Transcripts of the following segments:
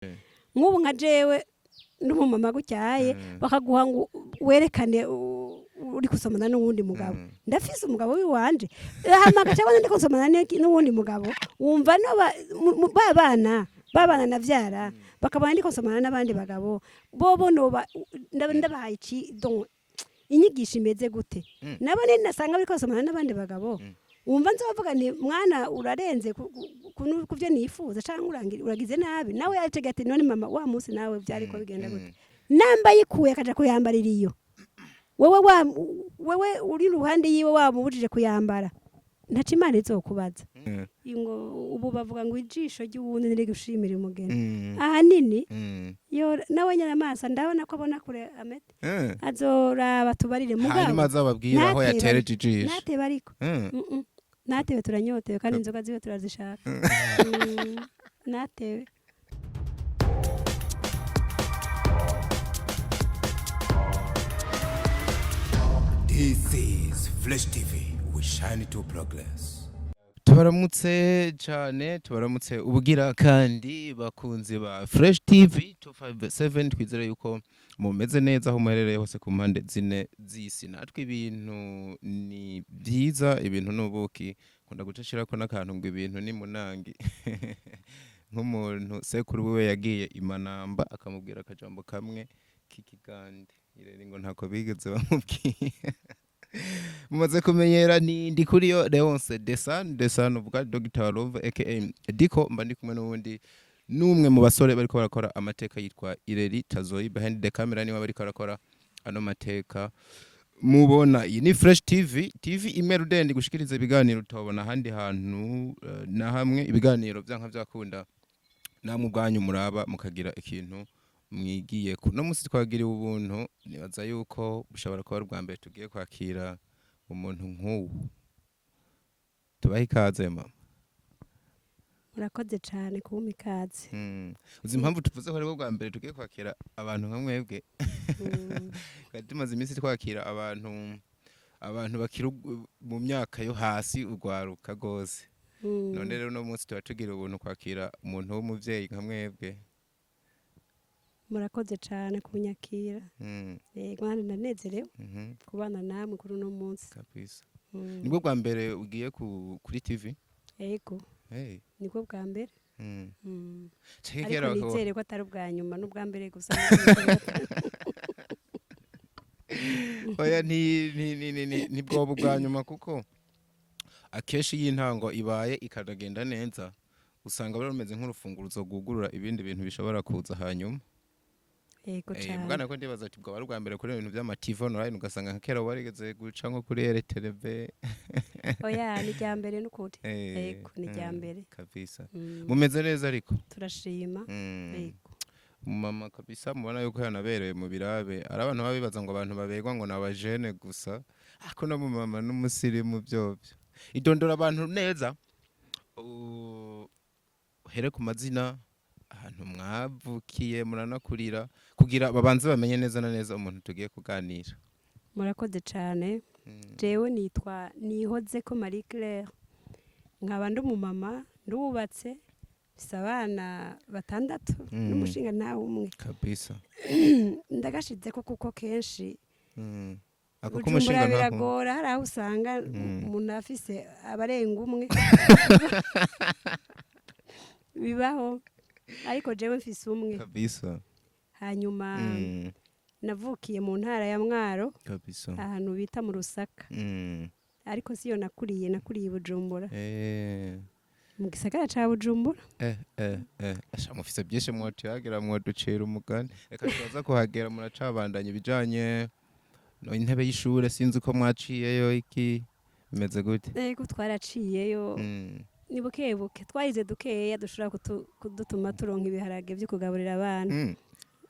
Nk'ubu nka jewe n'umumama gutyaye, bakaguha ngo werekane uri gusomana n'uwundi mugabo. Ndafise umugabo w'iwanje, hama agaca abona ndiko nsomana n'uwundi mugabo, wumva no ba bana babana navyara bakabona ndiko nsomana n'abandi bagabo, bobo noba ndabahaye iki? Donc inyigisho imeze gute? Nabo nini nasanga bariko basomana n'abandi bagabo, wumva nzovuga nti: "Mwana, urarenze ku byo nifuza," canke "Uragize nabi." Nawe yacega ati: "None mama, wa munsi nawe vyariko bigenda gute?" Namba yikuye akaja kuyambarira iyo, wewe wa wewe uri iruhande yiwe wamubujije kuyambara, ntaco Imana izokubaza. Ngo ubu bavuga ngo ijisho ry'uwundi ntirigushimira umugeni. Ahanini yo nawe nyine amaso ndabona ko abona kure amete. Azoraba tubarire mugabo. Hanyuma azababwira aho yatereje ijisho. Ntatebe ariko. Natebe, turanyotewe kandi inzoga ziwe turazishaka. Natebe. This is Flash TV. We shine to progress. Tubaramutse cyane, tubaramutse ubugira kandi bakunzi ba Fresh TV 257. Twizere yuko mumeze neza aho muherereye hose ku mpande zine z'isi. Natwe ibintu ni byiza, ibintu ni ubuki. Kunda guca shirako n'akantu ngo ibintu ni munangi, nk'umuntu sekuru wiwe yagiye imanamba akamubwira akajambo kamwe k'ikigande ireri ngo ntako bigeze bamubwiye. Mumaze kumenyera ni Ndikuriyo Leonce Desan Desan, uvuga Dr Love aka Diko. Mba ndi kumwe n'ubundi n'umwe mu basore bariko barakora amateka yitwa Ireri Tazoyi. Behind the camera niwe bariko barakora ano mateka mubona. Iyi ni Fresh TV, TV imwe rudende gushikiriza ibiganiro utabona ahandi hantu na hamwe, ibiganiro vyanka vyakunda namwe ubwanyu muraba mukagira ikintu mwigiye ku no munsi. Twagiriwe ubuntu, nibaza yuko bushobora kuba ari ubwa mbere tugiye kwakira umuntu nk'ubu. Tubahe ikaze, mama. Murakoze cyane kumpa ikaze. Uzi impamvu tuvuze ko aribwo bwa mbere tugiye kwakira abantu nka mwebwe? Twari tumaze iminsi twakira abantu bakiri mu myaka yo hasi, urwaruka rwose. None rero uno munsi tuba tugira ubuntu kwakira umuntu w'umuvyeyi nka mwebwe. Murakoze cyane kunyakira. Yego, kandi ndanezerewe kubana namwe kuri uno munsi. Kabisa. Nibwo bwa mbere ugiye kuri TV? Yego. Hey. Nibwo bwa mbere. Canke Ariko kera nizere ko atari ubwa nyuma, n'ubwa mbere gusa. Oya, ntibwoba ubwa nyuma, kuko akenshi iyo intango ibaye ikanagenda neza, usanga biba rumeze nk'urufunguruzo rwugurura ibindi bintu bishobora kuza hanyuma. Yego cyane. Bwana, ko ndibaza ati bwaba ari ubwa mbere kuri ibintu by'ama TV online, ugasanga nka kera warigeze guca nko kuri RTLB. Oya, ni irya mbere n'ukuri. Yego, ni irya mbere. Kabisa. Mumeze neza ariko? Turashima. Yego. Mama kabisa, mubona yuko yanaberewe mu birabe. Ari abantu baba bibaza ngo abantu baberwa ngo ni abajene gusa, ariko no mu mama n'umusirimu byovyo. Idondora abantu neza, uhere ku mazina, ahantu mwavukiye muranakurira, kugira babanze bamenye neza na neza umuntu tugiye kuganira. Murakoze cyane. Jewe nitwa Nihozeko Marie Claire, nkaba ndi umumama, ndubatse, mfise abana batandatu n'umushinga ntawe umwe. Kabisa. Ndagashizeko kuko kenshi Ako Bujumbura k'umushinga ntaho biragora, hari aho usanga umuntu afise abarenga umwe, bibaho, ariko jewe mfise umwe. Kabisa. Hanyuma navukiye mu ntara ya Mwaro, ahantu bita mu Rusaka, ariko siyo nakuriye, nakuriye i Bujumbura, mu gisagara ca Bujumbura. Asha, mufise byinshi mwotuyagira, mwoducira umugani. Reka turaza kuhagera, muracabandanya ibijanye no intebe y'ishure. Sinzi uko mwaciyeyo, iki bimeze gute? Ego, twaraciyeyo. Ni buke buke, twarize dukeya dushobora kudutuma turonka ibiharage vyo kugaburira abana.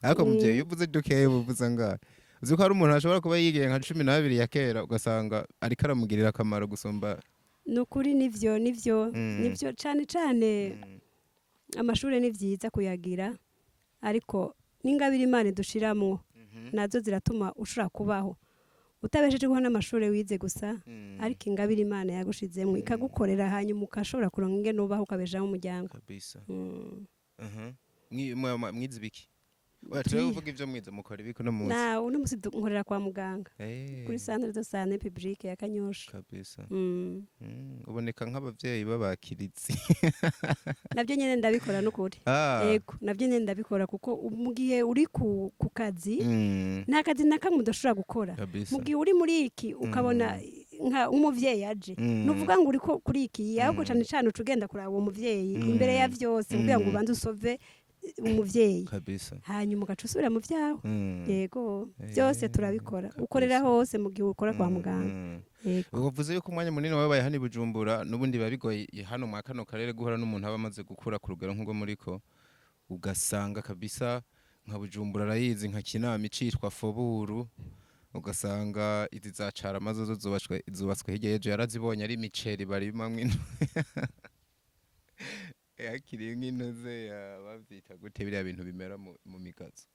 Ariko muvyeyi, iyo uvuze dukeya ubuvuze angahe? Uzi ko hari umuntu ashobora kuba yigiye nka 12 ya kera, ugasanga ariko aramugirira akamaro gusumba. Ni ukuri, nivyo, nivyo. Nivyo cane cane. Amashure ni vyiza kuyagira, ariko n'ingabire Imana idushiramwo nazo ziratuma ushobora kubaho utabeshejweho n'amashure wize gusa, ariko ingabire Imana yagushizemwo ikagukorera, hanyuma ukashobora kuronka ingene ubaho, ukabeshaho umuryango. Kabisa. Mwize ibiki? Oya, turavuga ibyo mwize, mukora ibiki uno munsi? Na uno musi nkorera kwa muganga kuri centre de santé publique ya Kanyosha. Kabisa. Uboneka nk'abavyeyi b'abakiritsi. Nabyo nyene ndabikora n'ukuri. Yego, nabyo nyene ndabikora kuko mu gihe uri ku kazi, nta kazi na kamwe udashobora gukora. Mu gihe uri muri iki, ukabona nka umuvyeyi aje, nuvuga ngo uri kuri iki, ahubwo cane cane uca ugenda kuraba uwo muvyeyi imbere ya vyose kugira ngo ubanze usove umuvyeyi, hanyuma ugaca usubira mu vyawe. Yego, byose turabikora. Ukorera hose mu gihe ukora kwa muganga. Yego. Uvuze yuko umwanya munini wabaye hano i Bujumbura, n'ubundi biba bigoye hano mwa kano karere guhura n'umuntu aba amaze gukura ku rugero nk'ubwo muriko, ugasanga kabisa nka Bujumbura arayizi nka Kinama icitwa Foburu, ugasanga izi za Carama zo zubatswe hirya y'ejo, yarazibonye ari imiceri barimamwo, hakiri nk'intuze bavyita gute biriya bintu bimera mu migazo?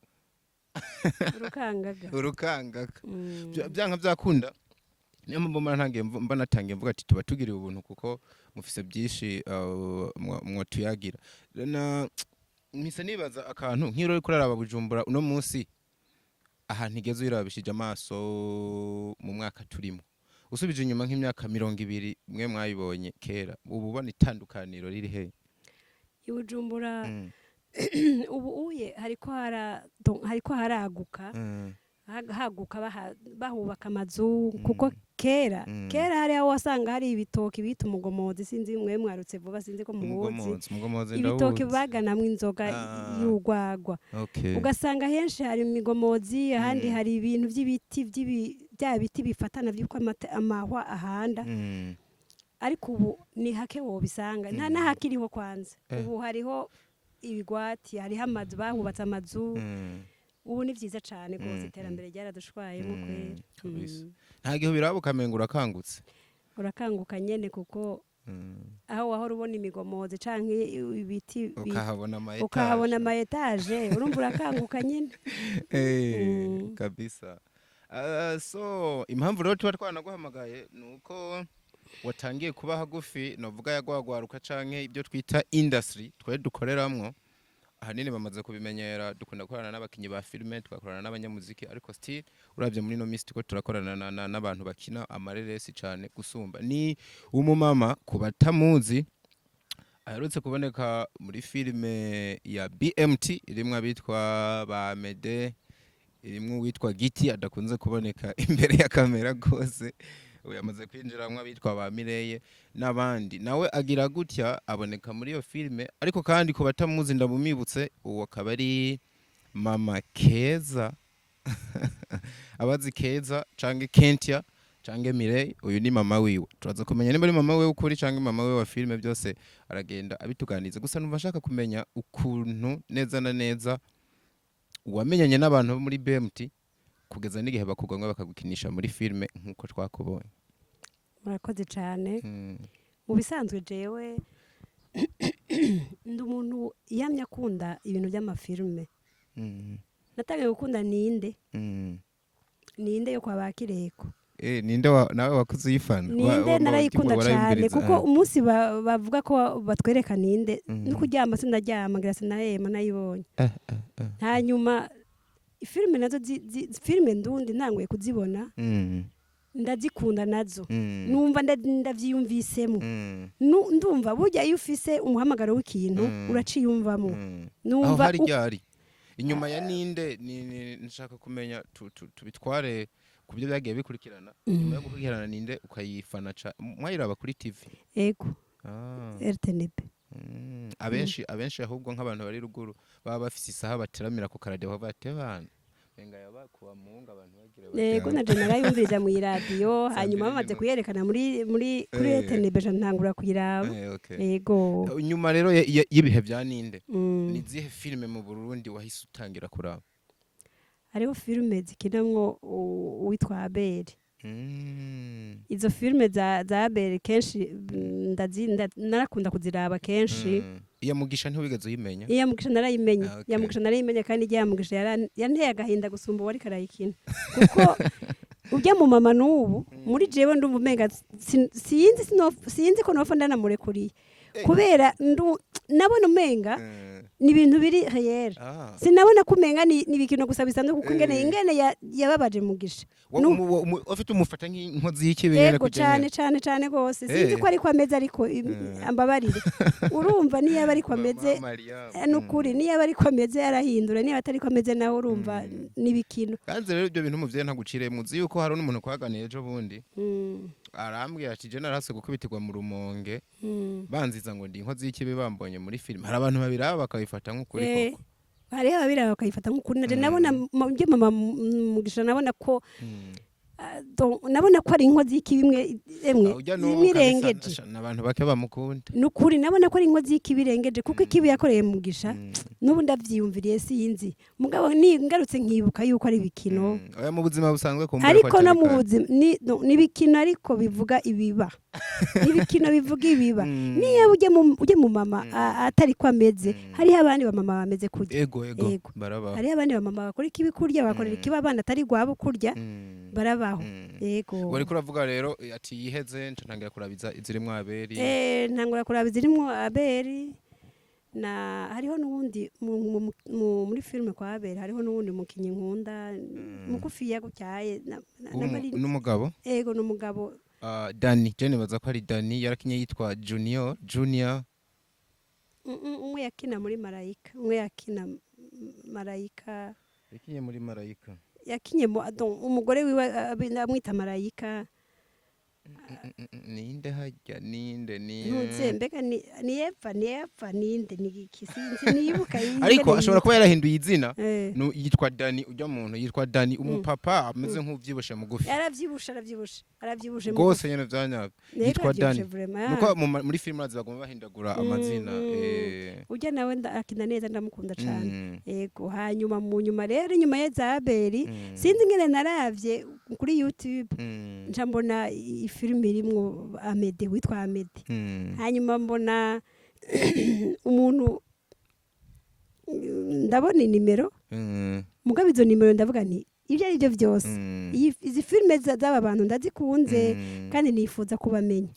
Urukangaga. Urukangaga. Byanka byakunda, niyo mpamvu mba ntangiye mba natangiye mvuga ati tuba tugiriye ubuntu kuko mufise byinshi mwotuyagira. Na mpise nibaza akantu nk'iyo uriko uraraba Bujumbura uno munsi ahantu igeze, uyirabishije amaso mu mwaka turimo, usubije inyuma nk'imyaka 20 mwe mwayibonye kera, ubu ubona itandukaniro riri he? I Bujumbura ubu uye hariko haraguka, haguka, bahubaka amazu, kuko kera kera hari aho wasanga hari ibitoki bita umugomozi. Sinzi mwe mwarutse vuba, sinzi ko muwuzi. Umugomozi, umugomozi. Ibitoki Ndawuzi. baganamwo inzoga y'urwagwa. Ugasanga henshi hari imigomozi, ahandi hari ibintu by'ibiti, bya biti bifatana by'uko amahwa ahanda. Ariko ubu ni hake wobisanga, nta n'ahakiriho kwanza. Ubu hariho ibigwati, hariho amazu, bahubatse amazu. Ubu ni byiza cyane rwose, iterambere ryaradushwayemo kwera. Kabisa. Nta gihe ubiraba ukamenga urakangutse? Urakanguka nyene, kuko aho wahora ubona imigomozi canke ibiti ukahabona ama ukahabona étage. Ama étage, urumva urakanguka nyene. Kabisa. So impamvu rero tuba twanaguhamagaye ni uko watangiye kuba hagufi, novuga yagwagwaruka canke ibyo twita industry twe dukoreramwo. Ahanini bamaze kubimenyera, dukunda gukorana n'abakinyi ba filime, tugakorana n'abanyamuziki, ariko still uravye muri no misi turiko turakorana n'abantu bakina amareresi cane gusumba. Ni umumama, ku batamuzi, aherutse kuboneka muri filime ya BMT irimwo abitwa ba Mede, irimwo uwitwa Giti adakunze kuboneka imbere ya kamera rwose, ubu yamaze kwinjiramwo abitwa ba Mireye n'abandi, nawe agira gutya aboneka muri iyo filime. Ariko kandi ku batamuzi ndamumibutse, uwo akaba ari Mama Keza. Abazi Keza canke Kentia canke Mireye, uyu ni mama wiwe. Turaza kumenya nimba ari mama wiwe ukuri canke mama wiwe wa filime, byose aragenda abituganiza. Gusa numva ashaka kumenya ukuntu neza na neza wamenyanye n'abantu bo muri BMT kugeza n'igihe bakugomwa bakagukinisha muri filime nk'uko twakubonye. Murakoze cyane. Mu bisanzwe jewe ndi umuntu yamye akunda ibintu by'amafilime. Natangiye gukunda Ninde, Ninde yo kwa Bakireko. Ninde nawe wakuze uyifana? Ninde narayikunda cyane, warayumviriza? Kuko umunsi bavuga ko batwereka Ninde, no kuryama sinaryama, ngira sinahema nayibonye. Hanyuma filime nazo filime ndundi ntanguye kuzibona, ndazikunda nazo, numva ndavyiyumvisemo. Ndumva burya iyo ufise umuhamagaro w'ikintu, uraciyumvamo. Aho Numva hari ryari inyuma ya Ninde? Ni nshaka kumenya tubitware ku byo byagiye bikurikirana nyuma yo gukurikirana Ninde ukayifana mwayiraba kuri TV? Ego. RTNB. Abenshi ahubwo nk'abantu bari ruguru baba bafise isaha bateramira ku karadiyo, bavuga ati bana benga yabakuwa munga abantu bagira bati, Yego, na je narayumviriza mu iradiyo, Saa hanyuma mbiri bamaze n'inusu. kuyerekana muri kuri RTNB, je ntangura kuyiraba. Okay. Yego. Nyuma rero y'ibihe bya Ninde, ni zihe filime mu Burundi wahise utangira kuraba? Hariho filime zikinamwo uwitwa Abeli. Izo filime za Abeli kenshi narakunda kuziraba kenshi. Iya Mugisha ntiwigeze uyimenya? Iya Mugisha narayimenye. Ah, okay. Iya Mugisha narayimenye, kandi iya Mugisha yanteye agahinda gusumba uwari karayikina, kuko ujya mu mama n'ubu muri jewe ndumva umenga sinzi ko nopfa ndanamurekuriye. Kubera nabona umenga ni ibintu biri réel. Sinabona ko umenga ni ibikino gusa bisanzwe, kuko ingene ingene yababaje Mugisha. Ufite umufata nk'inkozi y'ikibi nyene Yego. Kujya Cane. nyene. Cane cane gose. Sinzi ko ariko ameze, ariko ambabarire, urumva niyo aba ariko ameze. Mama Mariam. Nukuri niyo aba ariko ameze yarahindura, niyo atariko ameze nawe urumva n'ibikino. Kandi rero ibyo bintu umuvyeyi ntagucire, muzi yuko hari n'umuntu twaganiye ejo bundi, arambwira ati: "Je narase gukubitirwa mu Rumonge, banziza ngo ndi inkozi y'ikibi, bambonye muri filime." Hari abantu babiraba bakabifata nk'ukuri koko. Hariho ababiraba bakayifata nk'ukuri. Naje nabona byo mama Mugisha, nabona ko donc, nabona ko ari inkozi y'ikibi imwe emwe Ah, ujya n'ubu imwe kabisa, irengeje. N'abantu bake bamukunda. Nukuri nabona ko ari inkozi y'ikibi irengeje, kuko ikibi yakoreye Mugisha, n'ubu ndavyiyumviriye, sinzi, mugabo ni ngarutse nkibuka yuko ari ibikino. Oya, mu buzima busanzwe kumbura ko Ariko no atari mu kare. buzima ni no, ni ibikino, ariko bivuga ibiba, ni ibikino bivuga ibiba. Niyo ujye mu mama atari ko ameze, hariho abandi bamama bameze kurya. Ego. Ego. Barabaho. Hariho abandi bamama bakora ikibi kurya, bakorera ikibi abana atari rwabo kurya. Barabaho. Yego. Wariko uravuga rero ati yiheze nca ntangira kurabiza izirimwo Aberi. Ntangura kuraba izirimwo Aberi, na hariho n'uwundi muri filime kwa Aberi, hariho n'uwundi mukinyi nkunda mugufiya gutyaye na N'umugabo? Ego, n'umugabo. Dani, je nibaza ko ari Dani yarakinye yitwa Junior, Junior. Umwe yakina muri Marayika, umwe yakina Marayika. Yakinye muri Marayika? Yakinye donc, umugore wiwe amwita Marayika. Ninde hajya, ninde ni? Ntuze mbega ni Eva, ni Eva, ninde, ni iki, sinzi nibuka ingene Ariko ashobora yitwa. kuba yarahinduye izina. Yitwa Dani, ujya muntu yitwa Dani, umupapa ameze nk'uvyibushe mugufi. Yaravyibushe, aravyibushe, aravyibushe. Rwose nyene vyanyabyo. Yego. Yitwa Aravyibushe. Dani. Vraiment. Nuko muri filime urazi baguma bahindagura amazina. Ujya nawe akina neza, ndamukunda cane. Yego, hanyuma mu nyuma rero, inyuma ya za Abeli, sinzi ingene naravye kuri YouTube, nca mbona ifilime irimwo Amede, witwa Amede. Hanyuma mbona umuntu, ndabona inimero. Mugabo izo nimero ndavuga nti ibyo ari byo byose, izi filime z'aba bantu ndazikunze, kandi nifuza kubamenya.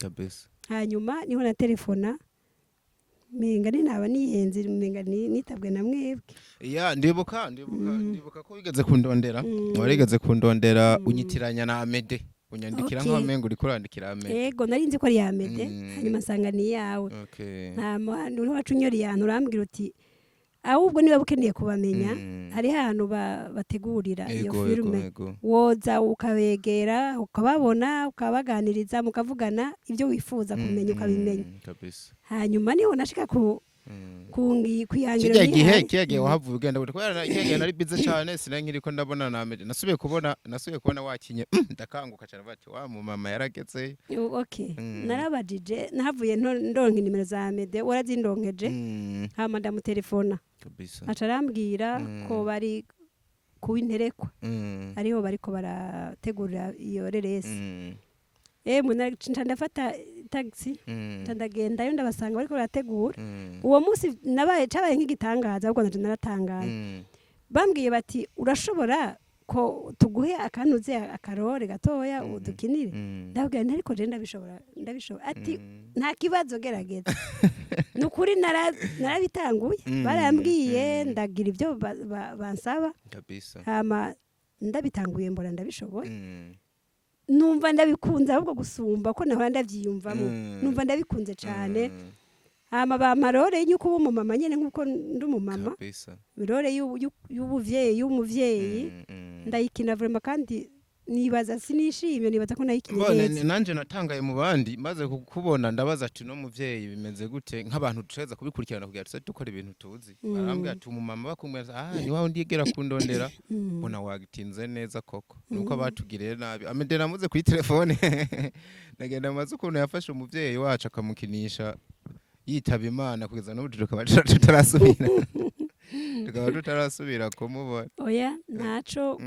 Hanyuma niho na telefona, menga ni naba nihenze, menga nitabwe na mwebwe. Ya, ndibuka ko wigeze kundondera. Warigeze kundondera, unyitiranya na Amede, unyandikira nkaho menga uriko urandikira Amede. Yego, nari nzi ko ari ya Amede. Hanyuma nsanga ni iyawe. Nta uriho wacu unyora yantu, urambwira uti ahubwo niba ukeneye kubamenya, hariho ahantu bategurira iyo filime, woza ukabegera, ukababona, ukabaganiriza, mukavugana, ibyo wifuza kumenya ukabimenya. Hanyuma niho nashika ku kwihangira Kirya gihe, nihaye. kirya gihe wahavuye ugenda gute? Kubera kirya gihe nari bize cane, sinari nkiriko ndabona na Amede. Nasubiye kubona wakinye, ndakanguka cane, bati wa mu mama yarageze. Okay. Narabajije, nahavuye ndonka inimero za Amede, warazindonkeje. Hama ndamutelefona, aca arambwira ko bari kuwinterekwa, ariho bariko barategurira iyo reresi. Emwe, nca ndafata taxi, nca ndagendayo, ndabasanga bariko barategura. Uwo munsi nabaye, cabaye nk'igitangaza, ahubwo naje naratangaye. Bambwiye bati: "Urashobora ko tuguhe akantuze, akarore gatoya, udukinire?" Ndabwira nti: "Ariko je ndabishobora, ndabishobora." Ati: "Nta kibazo, gerageza." Ni ukuri narabitanguye. Barambwiye, ndagira ibyo bansaba. Hama ndabitanguye, mbona ndabishoboye. Numva ndabikunze ahubwo gusumba ko nahora ndavyiyumvamo. Numva ndabikunze cane. Hama bampa rôle y'uko uba umumama nyene, nk'uko ndi umumama, rôle y'ubuvyeyi, y'umuvyeyi. Ndayikina vraiment, kandi nibaza sinishimye, nibaza ko nayikinye Mbone neza. nanje natangaye mu bandi maze kukubona, ndabaza ati: "No muvyeyi bimeze gute?" Nk'abantu dushobora kubikurikirana kugira tuze dukora ibintu tuzi. Barambwira ati umumama bakumweza, ah, ni wawe ndigera kundondera, mbona wagitinze neza koko, nuko batugiriye nabi. Amede namuze kuri telefone, nagenda maze ukuntu yafashe umuvyeyi wacu akamukinisha yitaba Imana, kugeza n'ubu tukaba tutarasubira kumubona. Oya, ntaco.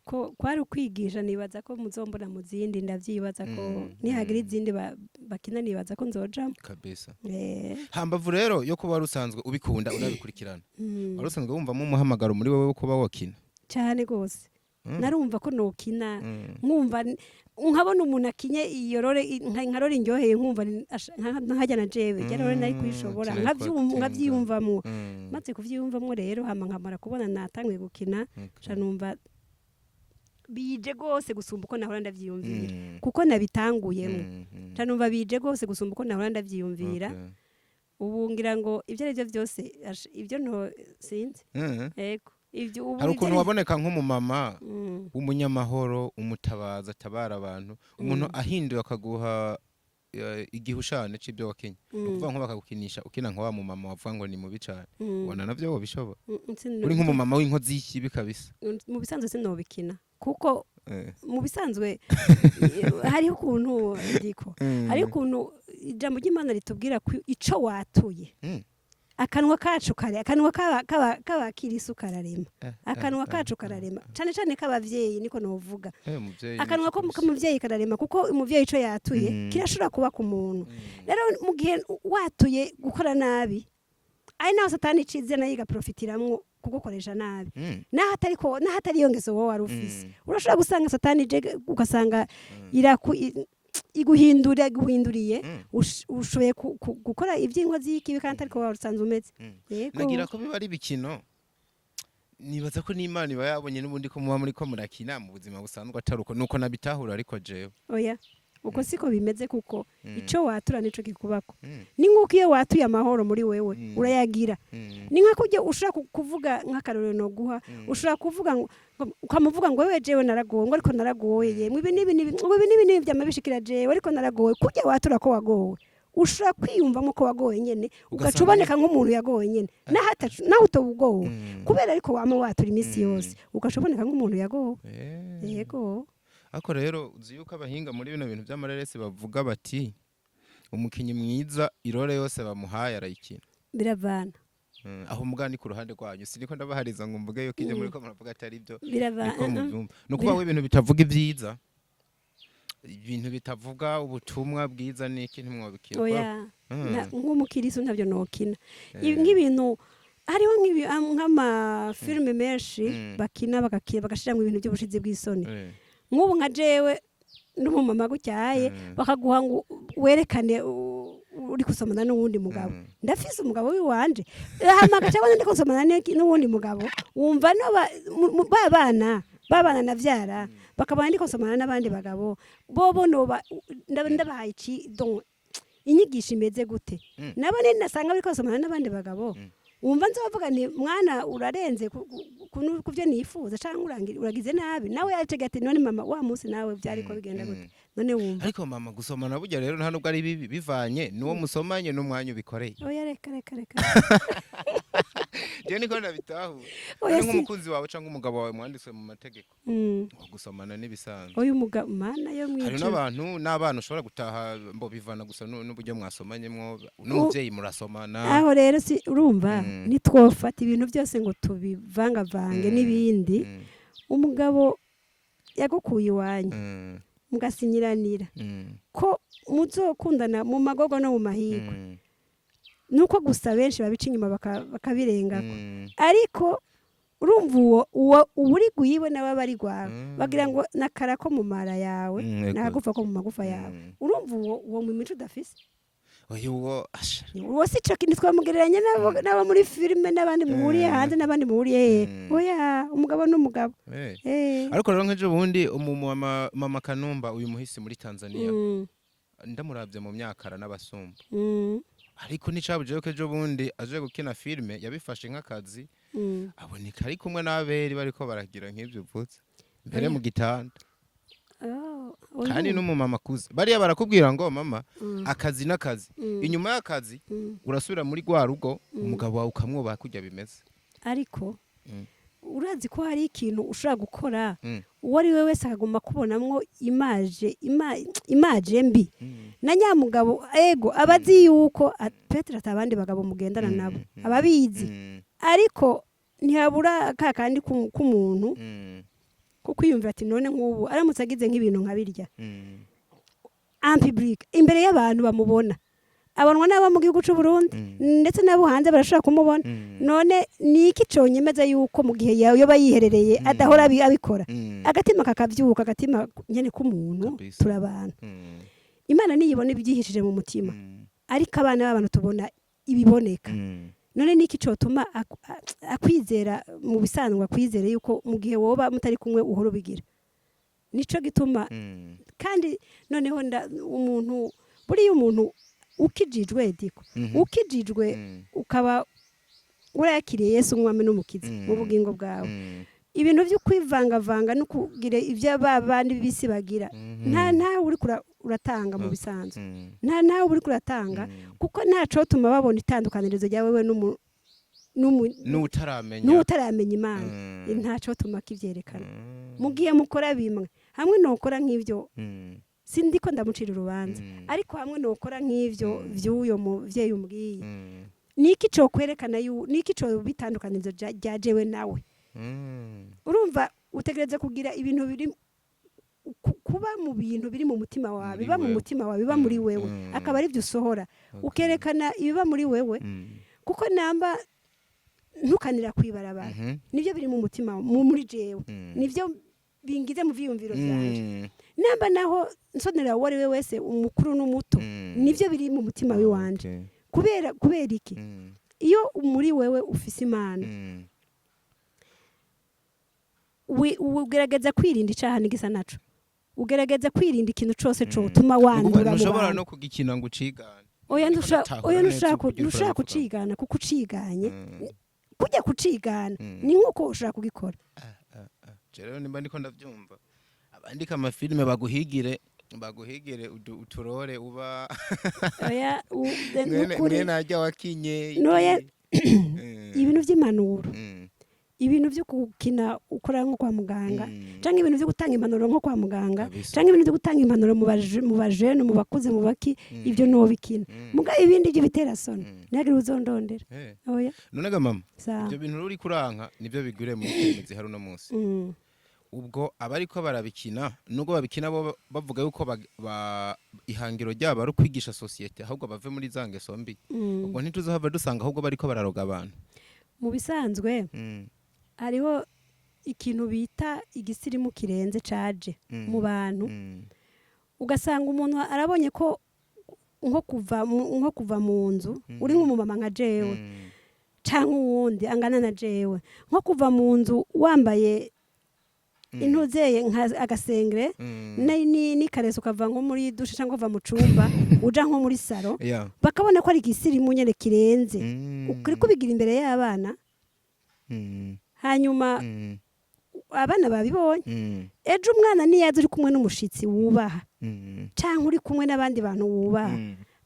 Ko kwari ukwigisha, nibaza ko muzombona mu zindi, ndavyibaza ko nihagira izindi bakina, nibaza ko nzojamo. Hambavu rero yo kuba wari usanzwe ubikunda, unabikurikirana, wari usanzwe wumvamo umuhamagaro muri wowe wo kuba wakina? Cyane gose. Narumva ko nokina, nkumva nkabona umuntu akinye iyo role, nka role indyoheye, nkumva nkajya na jewe rya role nari kuyishobora. Sinari kuhatinda. Nkavyiyumvamwo. Maze kuvyiyumvamwo rero, hama nkamara kubona natanguye gukina, nca numva bije gose gusumba uko nahora ndavyiyumvira, kuko nabitanguyemo. Nca numva bije gose gusumba uko nahora ndavyiyumvira. Ubu ngira ngo ibyo ari byo byose, ibyo nto sinzi. Yego, ibyo ubu Hari ibyo ukuntu waboneka nk'umumama w'umunyamahoro, umutabaza, atabara abantu. Umuntu ahinduye akaguha igihushane c'ibyo wakinye, ni ukuvuga nko bakagukinisha ukina nka wa mumama wavuga ngo ni mubi cane, ubona navyo wobishobora? Uri nk'umumama w'inkozi y'ikibi kabisa. Mu bisanzwe sinobikina, kuko mu bisanzwe hariho ukuntu ndiko, hariho ukuntu ijambo ry'Imana ritubwira ko ico watuye, akanwa kacu kare, akanwa k'abakirisu kararema. Akanwa kacu kararema, cane cane k'abavyeyi, niko novuga. Umuvyeyi Akanwa ni ko kabisa. k'umuvyeyi kararema, kuko umuvyeyi ico yatuye kirashobora kuba ku muntu. Rero mu gihe watuye gukora nabi, ari naho Satani icize nayo igaprofitiramwo kugukoresha nabi, naho atari ko, naho atari iyo ngeso wowe wari ufise, urashobora gusanga Satani ije, ugasanga iguhindura, iguhinduriye, ushoboye gukora iby'inkozi y'ikibi kandi ariko wari usanzwe umeze. Yego. Nagira ko biba ari ibikino. Nibaza ko n'Imana iba yabonye n'ubundi ko muba muri ko murakina, mu buzima busanzwe atari uko, nuko nabitahura, ariko jewe Oya, uko siko bimeze, kuko ico watura nico kikubako. Ni nk'uko iyo watuye amahoro muri wewe, urayagira. Ni nka kujya ushobora kuvuga, nk'akarorero noguha, ushobora kuvuga ukamuvuga ngo: "Wewe, jewe naragowe," ngo: "Ariko naragowe yemwe, ibi n'ibi n'ibi," ngo: "Ibi n'ibi n'ibi byama bishikira jewe, ariko naragowe." Kujya watura ko wagowe, ushobora kwiyumvamo ko wagowe nyene, ugaca Ugasanga uboneka nk'umuntu yagowe nyene, naho utoba ugowe, kubera ariko wama watura iminsi yose, ugaca uboneka nk'umuntu yagowe. Yego. Ariko rero uzi yuko abahinga muri bino bintu by'amareresi bavuga bati umukinnyi mwiza i role yose bamuhaye arayikina. Biravana. Aho mugani ku ruhande rwanyu, siniko ndabahariza ngo mvuge yuko ibyo muri ko muravuga atari byo. Biravana. Niko mubyumva, ni ukuvuga ngo ibintu bitavuga ibyiza, ibintu bitavuga ubutumwa bwiza n'iki, ntimwobikina? Oya. Nk'umukirisu ntabyo nokina. Nk'ibintu hariho nk'amafilime menshi bakina, bagakina bagashiramo ibintu by'ubushizi bw'isoni. Nk'ubu nka jewe n'umumama gutyaye, bakaguha ngo werekane uri gusomana n'uwundi mugabo. Ndafise umugabo w'iwanje, hama agaca abona ndi gusomana n'uwundi mugabo, wumva no ba bana, ba bana navyara, bakabona ndi gusomana n'abandi bagabo, bobo noba ndabahaye iki? Donc inyigisho imeze gute? Nabo nini nasanga bariko basomana n'abandi bagabo, wumva nzovuga nti: "Mwana, urarenze ku byo nifuza," canke "Uragize nabi." Nawe yacega ati: "None mama, wa munsi nawe byariko bigenda gute?" None wumva Ariko mama, gusomana burya rero nta nubwo ari bibi, bivanye n'uwo musomanye n'umwanya ubikoreye. Oya, reka, reka, reka. Jewe niko ndabitahura. Oya, Ari si nk'umukunzi wawe cyangwa umugabo wawe mwanditswe mu mategeko, gusomana n'ibisanzwe. Oya, umugabo, mana yo Hari mwijuru. n'abantu n'abana ushobora gutaha mbo bivana gusa n'uburyo mwasomanyemwo, n'umuvyeyi murasomana. Aho rero si urumva, ntitwofata ibintu byose ngo tubivangavange n'ibindi. Umugabo yagukuye iwanyu, mugasinyiranira ko muzokundana mu magogo no mu mahirwe, nuko gusa benshi babica inyuma bakabirengako. Ariko urumva uwo uba uri gwiwe nawe aba ari gwawe. Bagira ngo nakara ko mu mara yawe, nakagufa ko mu magufa yawe. Urumva uwo mu mico udafise. Oya, uwo asha. Uwo si cyo kintu twamugereranya n'abo muri filime n'abandi muhuriye hanze n'abandi muhuriye hehe. Oya, umugabo n'umugabo. Ariko rero nk'ejo bundi mama Kanumba, uyu muhisi muri Tanzania, ndamuravye mu myaka n'abasumba, ariko nticabuje ko ejo bundi aje gukina filime, yabifashe nk'akazi, aboneka ari kumwe n'aberi bariko baragira nk'ivyo uvutse mbere mu gitanda. Oh, Kandi oya. n'umumama akuze, bariya barakubwira ngo: "Mama, akazi n'akazi, inyuma y'akazi urasubira muri rwa rugo, umugabo wawe ukamwubaha kurya bimeze." Ariko urazi ko hari ikintu ushobora gukora, uwo ari we wese akaguma kubonamwo image mbi. Na nyamugabo ego aba azi yuko peut-être ati abandi bagabo mugendana nabo, ababizi, ariko ntihabura ka kandi k'umuntu ko kwiyumvira ati: "None nk'ubu aramutse agize nk'ibintu nka birya en public, imbere y'abantu bamubona." Abonwa n'abo mu gihugu c'u Burundi, ndetse n'abo hanze barashobora kumubona. None ni iki conyemeza yuko mu gihe yoba yiherereye adahora abikora? Agatima kakavyuka, agatima nyene k'umuntu. Turabana. Imana niyibona ibyihishije mu mutima, ariko abana b'abantu tubona ibiboneka. None niki cotuma akwizera mu bisanzwe, akwizere yuko mu gihe woba mutari kumwe uhora ubigira? Nico gituma. Kandi noneho umuntu, buriya umuntu ukijijwe, diko ukijijwe, ukaba urayakiriye Yesu umwami n'umukiza mu bugingo bwawe, ibintu byo kwivangavanga no kugira ibyo ba bandi b'isi bagira, nta ntawe uri uratanga mu bisanzwe. Nta ntawe uri kuratanga, kuko ntacotuma babona itandukanirizo ryawe we n'utaramenya. N'utaramenya Imana. Ntacotuma kivyerekana. Mu gihe mukora bimwe, hamwe nokora nk'ivyo, sindiko ndamucira urubanza, ariko hamwe nokora nk'ivyo vy'uyo muvyeyi umbwiye, niki cokwerekana niki co bitandukanirizo rya jewe nawe? Urumva utegereza kugira ibintu biri kuba mu bintu biri mu mutima wawe, Muri biba mu wewe. mutima wawe, biba muri wewe, akaba ari byo usohora, ukerekana ibiba muri wewe. Kuko namba ntukanira kwibarabara, nibyo biri mu mutima muri jewe, nibyo bingize mu vyiyumviro vyanje. Namba naho nsonera uwo ari we wese, umukuru n'umuto, nibyo biri mu mutima wiwanje. Kubera iki? Iyo muri wewe ufise Imana, ugerageza kwirinda icaha n'igisa naco, ugerageza kwirinda ikintu cose cotuma wandura mu Ntushobora bantu. no kugikina ngo ucigane. Oya. Ariko ndatahura Oya. neza uburyo Ntushobora urabivuga. kucigana, kuko uciganye, kujya kucigana ni nk'uko ushobora kugikora. Je rero nimba ndiko ndavyumva, abandika amafilime baguhigire uturore uba Oya, mwene nukuri. Mwene ajya wakinye. Noya. Ibintu by'impanuro, ibintu byo gukina ukora nko kwa muganga, cyangwa ibintu byo gutanga impanuro nko kwa muganga, cyangwa ibintu byo gutanga impanuro mu bajene, mu bakuze, mu baki, ibyo nuwo bikina. Muga ibindi by'ibiterasoni, ntihagire uzondondera. Oya. None ga mama, Sawa. ibyo bintu uri kuranka nibyo bigwiriye muri filime zihari uno munsi. Ubwo abariko barabikina, nubwo babikina bo bavuga yuko ihangiro ryabo ari ukwigisha société, ahubwo bave muri za ngeso mbi, ubwo ntituzohava dusanga ahubwo bariko bararoga abantu? Mu bisanzwe, hariho ikintu bita igisirimu kirenze caje mu bantu, ugasanga umuntu arabonye ko nko kuva mu nzu, uri nk'umumama nka jewe canke uwundi angana na jewe, nko kuva mu nzu wambaye intuzeye nka agasengere n'ikareso, ukava nko muri douche cyangwa uva mu cumba uja nko muri salon, bakabona ko ari igisirimu nyene kirenze, ukuri kubigira imbere y'abana. Hanyuma abana babibonye, ejo umwana niyaza uri kumwe n'umushitsi wubaha, canke uri kumwe n'abandi bantu wubaha,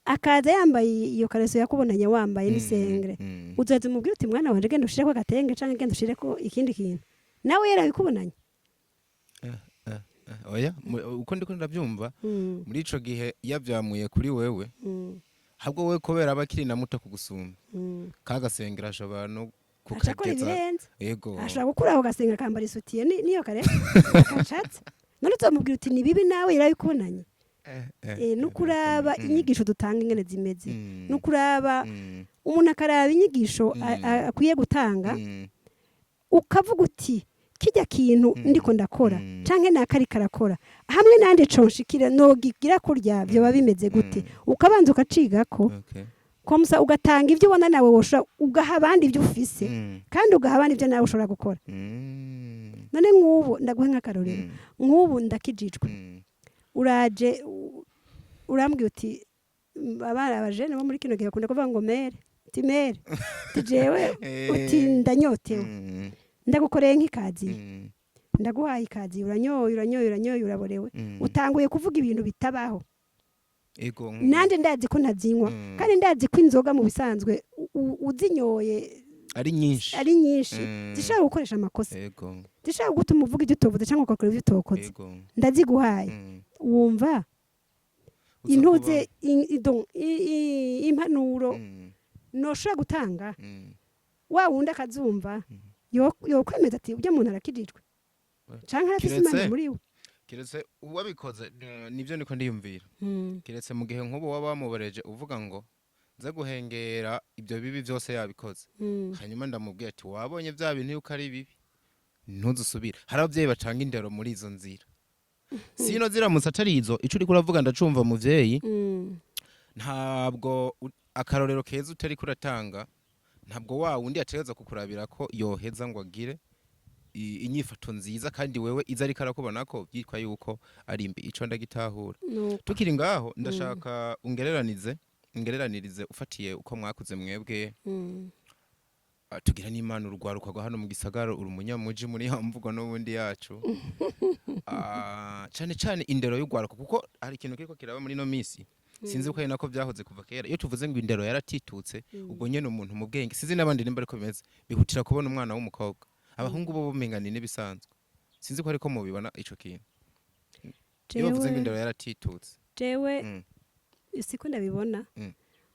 akaza yambaye iyo kareso yakubonanye wambaye n'isengere, uzoza umubwira uti: "Mwana wanje, genda ushireko agatenge canke genda ushireko ikindi kintu"? Nawe yarabikubonanye. Oya, uko ndiko ndabyumva, muri ico gihe yavyamuye kuri wewe, ahubwo we kubera aba akiri na muto kugusumba, kagasengera ashobora no Aca akora kukageza. ibirenze. Yego. Ashobora gukura aho gasenga, akambara isutiye niyo kare akacatse. None uzamubwira uti: "Ni bibi"? Nawe yarabikubonanye. Nukuraba inyigisho dutanga ingene zimeze, nukuraba umuntu akaraba inyigisho akwiye gutanga, ukavuga uti: "Kijya kintu ndiko ndakora canke nakari karakora hamwe nande conshikira, nogigira kurya, vyoba bimeze gute?" Ukabanza ukacigako, comme ça ugatanga ibyo ubona nawe woshobora, ugaha abandi ibyo ufise, kandi ugaha abandi ibyo nawe ushobora gukora. None nk'ubu ndaguhe nk'akarorero. Nk'ubu ndakijijwe, uraje urambwira uti abana abajene bo muri kino gihe bakunda kuvuga ngo mère, uti: "Mère," uti: "Jewe," uti: "Ndanyotewe." Ndagukoreye nk'ikaziye, ndaguhaye ikaziye, uranyoye, uranyoye, uranyoye, uraborewe, utanguye kuvuga ibintu bitabaho. Ego. Nanjye ndazi ko ntazinywa, kandi ndazi ko inzoga mu bisanzwe uzinyoye ari nyinshi, ari nyinshi, zishobora gukoresha amakosa, zishobora gutuma uvuga ibyo utovuze cyangwa ugakora ibyo utokoze. Ndaziguhaye, wumva Uza intuze impanuro noshobora gutanga, wa wundi akazumva, yokwemeza ati: "Ujya muntu arakijijwe canke arafise Imana muri we." Kiretse uwabikoze, nibyo niko ndiyumvira, kiretse mu gihe nk'ubu waba wamubareje uvuga ngo Nza guhengera ibyo bibi byose yabikoze. Hanyuma ndamubwira ati: "Wabonye bya bintu yuko ari bibi, ntuzusubire." Hari abavyeyi batanga indero muri izo nzira, sino ziramutse atari izo, ico uriko uravuga ndacumva, muvyeyi. Ntabwo akarorero keza utariko uratanga, ntabwo wa wundi yategereza kukurabira ko yoheza ngo agire inyifato nziza, kandi wewe iza ariko arakubona ko byitwa yuko ari mbi. Ico ndagitahura. Nuko. Tukiri ngaho, ndashaka ungereranirize ufatiye uko mwakuze mwebwe. Tugira n'Imana urugwaruka rwa hano mu gisagara, uri umunyamuji muri ya mvugo n'ubundi yacu. Cane cane indero y'urwaruka, kuko hari ikintu kiriko kiraba muri no misi, sinzi ko ari nako byahoze kuva kera. Iyo tuvuze ngo indero yaratitutse, ubwo nyene umuntu mu bwenge, sinzi n'abandi nimba ariko bimeze, bihutira kubona umwana w'umukobwa. Abahungu bo bumenga ni n'ibisanzwe. Sinzi ko ariko mubibona ico kintu, iyo bavuze ngo indero yaratitutse. Jewe siko ndabibona,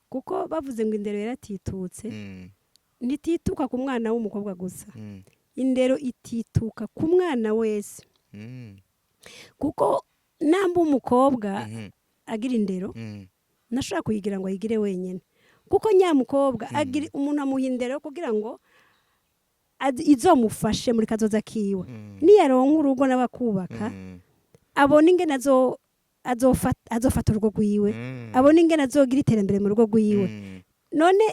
kuko bavuze ngo indero yaratitutse, ntitituka ku mwana w'umukobwa gusa. Indero itituka ku mwana wese, kuko namba umukobwa agira indero, ntashobora kuyigira ngo ayigire wenyine, kuko nyamukobwa agira umuntu amuha indero kugira ngo izomufashe muri kazoza kiwe. Niyaronka urugo n'abakubaka, abona ingene azofata urugo rwiwe, abona ingene azogira iterambere mu rugo rwiwe. None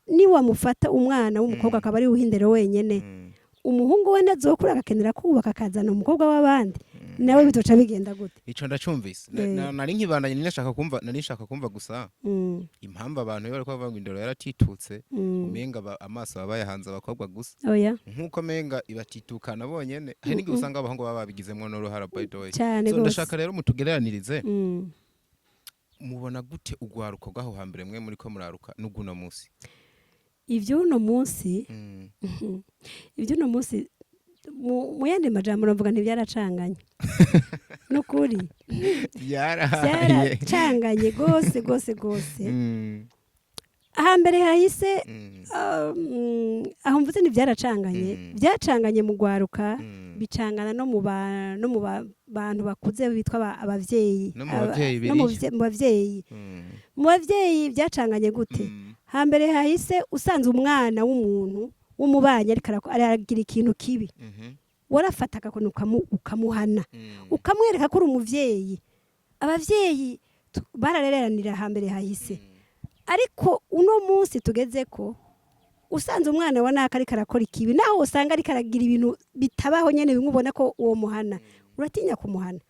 niwamufata umwana w'umukobwa akaba ari uha indero wenyene, umuhungu we nazokura agakenera kubaka, akazana umukobwa w'abandi, nawe bizoca bigenda gute? Ico ndacumvise. Nari nkibandanye, nari nshaka kumva gusa impamvu abantu iyo bariko bavuga ngo indero yaratitutse, umenga amaso baba bayahanze abakobwa gusa, Oya. nkuko menga ibatitukana bonyene. Hari n'igihe usanga abahungu baba babigizemwo n'uruhara, by the way. Cyane So gose. ndashaka rero mutugereranirize, mubona gute ugwaruko rw'aho hambere mwe muriko muraruka n'uguno musi? Ivyo uno munsi, ivyo uno munsi, mu yandi majambo navuga ntibyaracanganye nukuri. Byarahaye. Byaracanganye gose gose gose. Hambere hahise, aho mvuze ntibyaracanganye, byacanganye mu gwaruka, bicangana no mu bantu bakuze bitwa abavyeyi. No mu bavyeyi No mu biriyo. Mu bavyeyi. Mu bavyeyi byacanganye gute? Hambere hahise, usanze umwana w'umuntu w'umubanyi ariko aragira ikintu kibi, warafata agakoni ukamuhana, ukamwereka ko uri umuvyeyi. Abavyeyi bararereranira hambere hahise. Ariko uno munsi tugeze ko usanze umwana wa naka ariko arakora ikibi, naho usanga ariko aragira ibintu bitabaho nyene bimwe ubona ko uwo muhana, uratinya kumuhana,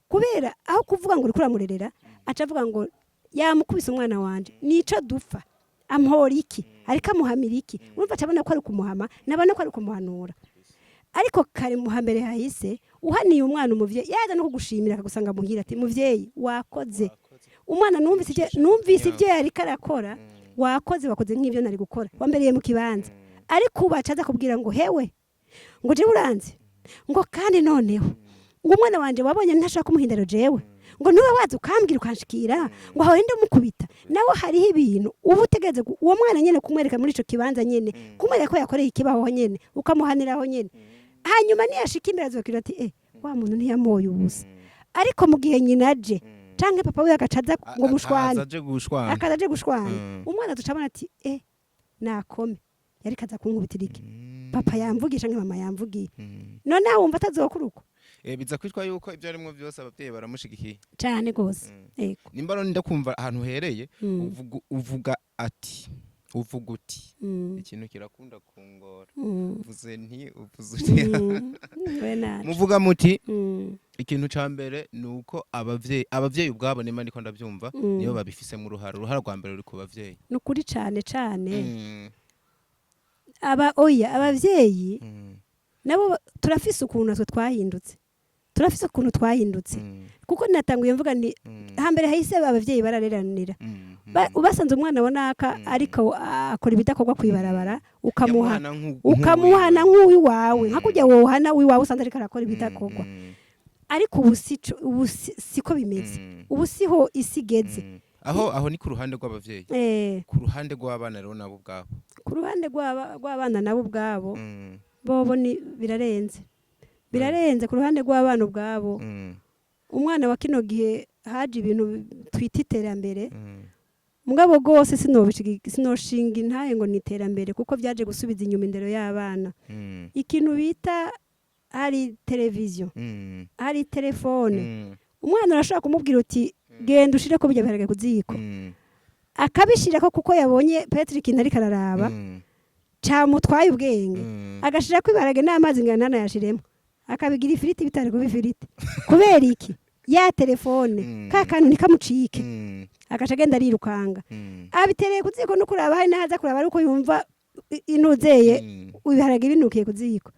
kubera aho kuvuga ngo uriko uramurerera, aca avuga ngo yamukubise umwana wanje, nico dupfa, amuhora iki, ariko amuhamira iki? Urumva acabona ko ari kumuhama, nabona ko ari kumuhanura. Ariko kare mu hambere hahise, uhaniye umwana, umuvyeyi yaza no kugushimira, akagusanga muhira ati: "Muvyeyi, wakoze, umwana numvise ibyo yariko arakora, wakoze, wakoze nk'ibyo nari gukora, wambereye mu kibanza." Ariko ubu acaza kubwira ngo: "Hewe," ngo: "jewe uranze," ngo: "Kandi noneho," ngo: "umwana wanje wabonye ntashaka kumuhindaro jewe," ngo: "nube waza ukambwira ukanshikira," ngo: "aho ndamukubita." Nawe hariho ibintu uba utegereze uwo mwana nyene kumwereka muri ico kibanza nyene, kumwereka ko yakoreye ikibaho nyene, ukamuhaniraho nyene. Hanyuma niyashika imbere azokira ati: "Eh, wa muntu ntiyamoye ubusa." Ariko mu gihe nyina aje canke papa we agaca aza ngo mushwane, akaza aje gushwana, akaza aje gushwana, umwana ducabona ati: "Eh, nakome yariko aza kunkubitira iki, papa yamvugisha nka mama yamvugiye." None wumva atazokura uko? Biza kwitwa yuko ibyo arimwo byose abavyeyi baramushigikiye. Cane gose, yego. Nimba rero ndakumva ahantu uhereye, uvuga ati, uvuga uti, ikintu kirakunda kungora, uvuze nti, uvuze uti, We naco. Muvuga muti ikintu ca mbere ni uko abavyeyi ubwabo, nimba ndiko ndavyumva, nibo babifisemo uruhara. Uruhara rwa mbere ruri ku bavyeyi. Ni ukuri, cane cane. Aba oya, abavyeyi nabo turafise ukuntu natwe twahindutse, turafise ukuntu twahindutse, kuko natanguye mvuga nti hambere hahise abavyeyi barareranira. Ubasanze umwana wa naka ariko akora ibidakorwa kwibarabara, ukamuha, Yamuhana ukamuhana nk'uwiwe. Nk'uwiwawe, nka kurya wohana uwiwawe usanze ariko arakora ibidakorwa. Ariko ubu ubu siko bimeze. Ubu siho isi igeze. Aho ni ku ruhande rw'abavyeyi. Ku ruhande rw'abana rero nabo ubwabo? Ku ruhande rw'abana nabo ubwabo, bobo ni birarenze, birarenze. Ku ruhande rw'abana ubwabo, umwana wa kino gihe haje ibintu twita iterambere. Mugabo rwose sinoshinga intahe ngo ni iterambere, kuko byaje gusubiza inyuma indero y'abana. Ikintu bita hari televiziyo, hari telefone, umwana urashobora kumubwira uti: "Genda ushire ko bijya biharage ku ziko." Akabishirako kuko yabonye Patrick ikintu ariko araraba camutwaye ubwenge, agashirako ibiharage n'amazi ngana ntanayashiremo, akabigira ifiriti bitari kuba ifiriti. Kubera iki? Ya telefone, ka kantu ntikamucike, agaca agenda arirukanga, abitereye ku ziko no kuraba hari n'ahaza kuraba ari uko yumva inuzeye ibiharage binukiye ku ziko.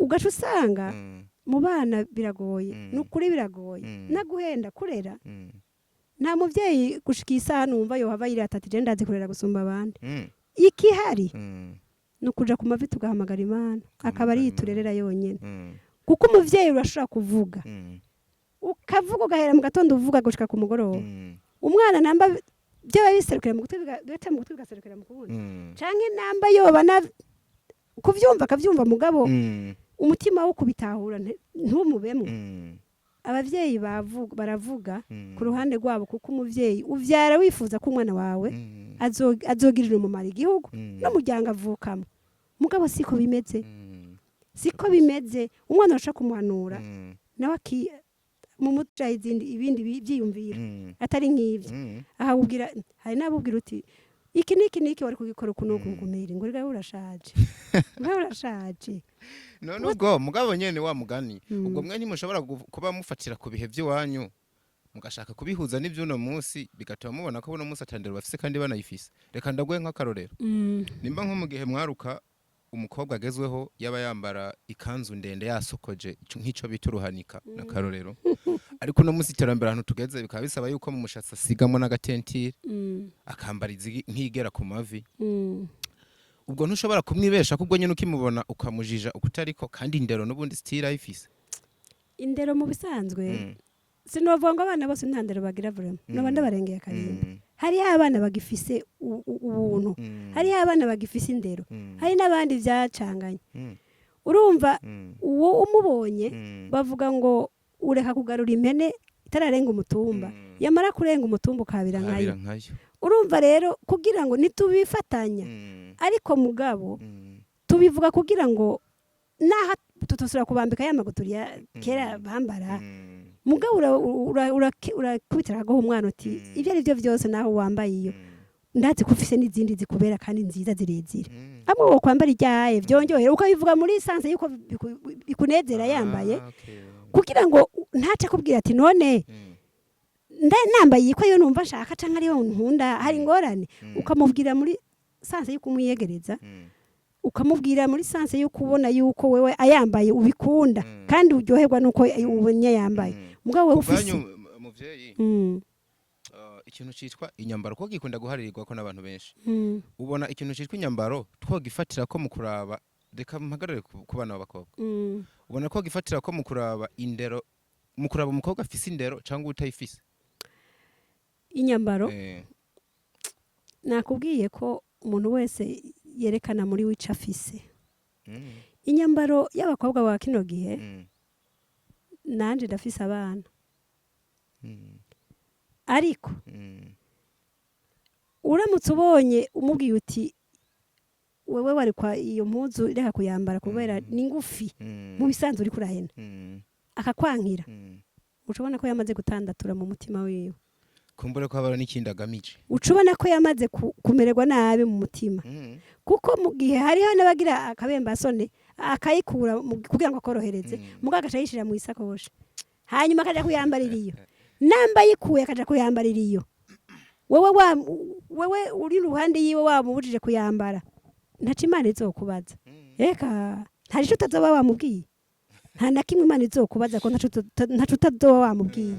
Ugaca usanga mu bana biragoye. Ni ukuri biragoye. Naguhenda kurera, nta muvyeyi gushika isaha numva yohava yirata ati: "Je ndazi kurera gusumba abandi." Ikihari ni ukuja ku mavi tugahamagara Imana, akaba ariyo iturerera yonyene, kuko umuvyeyi urashobora kuvuga, ukavuga ugahera mu gatondo uvuga gushika ku mugoroba, umwana namba byoba biserukira mu gutwi, bigaca mu gutwi bigaserukira mu kundi, canke namba yoba na kuvyumva akavyumva, mugabo umutima wo kubitahura ntumubemwo. Abavyeyi baravuga ku ruhande rwabo, kuko umuvyeyi uvyara wifuza ko umwana wawe azogirira umumaro igihugu n'umuryango avukamo, mugabo siko bimeze. Siko bimeze. Umwana urashobora kumuhanura, nawe mu mutwe izindi ibindi byiyumviro atari nk'ibyo. Aha ubwira, hari n'abubwira uti: "Iki n'iki n'iki wari kugikora uku n'uku." Ngumira ngo: "Rega urashaje, ngo urashaje." None ubwo mugabo nyene wa mugani, ubwo mwe ntimushobora kuba mufatira ku bihe by'iwanyu, mugashaka kubihuza n'ivy'uno munsi, bigatuma mubona ko buno munsi atandero bafise kandi banayifise? Reka ndaguhe nk'akarorero. Nimba nko mu gihe mwaruka umukobwa agezweho yaba yambara ikanzu ndende yasokoje, nk'ico bita uruhanika n'akarorero, ariko uno munsi iterambere ahantu tugeze bikaba bisaba yuko mu mushatsi asigamo n'agatentire, akambara nk'igera ku mavi, ubwo ntushobora kumwibesha ko ubwo nyine ukimubona ukamujija ukutariko, kandi indero n'ubundi style ayifise? Indero mu bisanzwe, sinovuga ngo abana bose nta ndero bagira vraiment, noba ndabarengeye akarimba. Hariho abana bagifise ubuntu, hariho abana bagifise indero, hari n'abandi vyacanganye. Urumva, uwo umubonye, bavuga ngo ureka kugarura impene itararenga umutumba, yamara kurenga umutumba ukabira Kabira nkayo. Nkayo. Urumva rero, kugira ngo ntitubifatanya, ariko mugabo tubivuga kugira ngo naho tutosubira kubambika ya maguturi ya kera bambara, mugabo urakubitira agaho umwana uti: "Ibyo ari byo byose, naho wambaye iyo, ndazi ko ufise n'izindi zikubera kandi nziza zirezire, amwe wo kwambara iryaye byongerera." Ukabivuga muri sens yuko bikunezera yambaye, Ah, okay. kugira ngo ntace akubwira ati: "None nambaye iyi ko yo numva nshaka canke ariyo nkunda, hari ingorane?" Ukamubwira muri sens yuko umwiyegereza, ukamubwira muri sens yuko ubona yuko wewe ayambaye ubikunda, kandi uryoherwa nuko ubonye yambaye. Mugabo wewe ufise Kubwanyu muvyeyi, ikintu citwa inyambaro ko gikunda guharirirwa ko n'abantu benshi, ubona ikintu citwa inyambaro twogifatira ko mu kuraba, reka mpagarare ku bana b'abakobwa, ubona ko gifatira ko mu kuraba indero, mu kuraba umukobwa afise indero cyangwa utayifise? Inyambaro, nakubwiye ko umuntu wese yerekana muri we ico afise. Inyambaro y'abakobwa ba kino gihe, nanje ndafise abana, ariko uramutse ubonye umubwiye uti: "Wewe wari kwa iyo mpuzu reka kuyambara kubera ni ngufi," mu bisanzwe uriko urahena, akakwankira, uca ubona ko yamaze gutandatura mu mutima wiwe. Kumbure ko habara n'ikindi agamije. Uca ubona ko yamaze kumererwa nabi mu mutima, kuko mu gihe hariho n'abagira akabembasone akayikura kugira ngo akorohereze, mugabo agaca yishira mu isakoshi, hanyuma akaja kuyambarira iyo. Namba yikuye akaja kuyambarira iyo, wewe wa wewe uri iruhande yiwe wamubujije kuyambara, ntaco Imana izokubaza. Reka, nta ico utazoba wamubwiye, nta na kimwe Imana izokubaza, ko ntaco utazoba wamubwiye.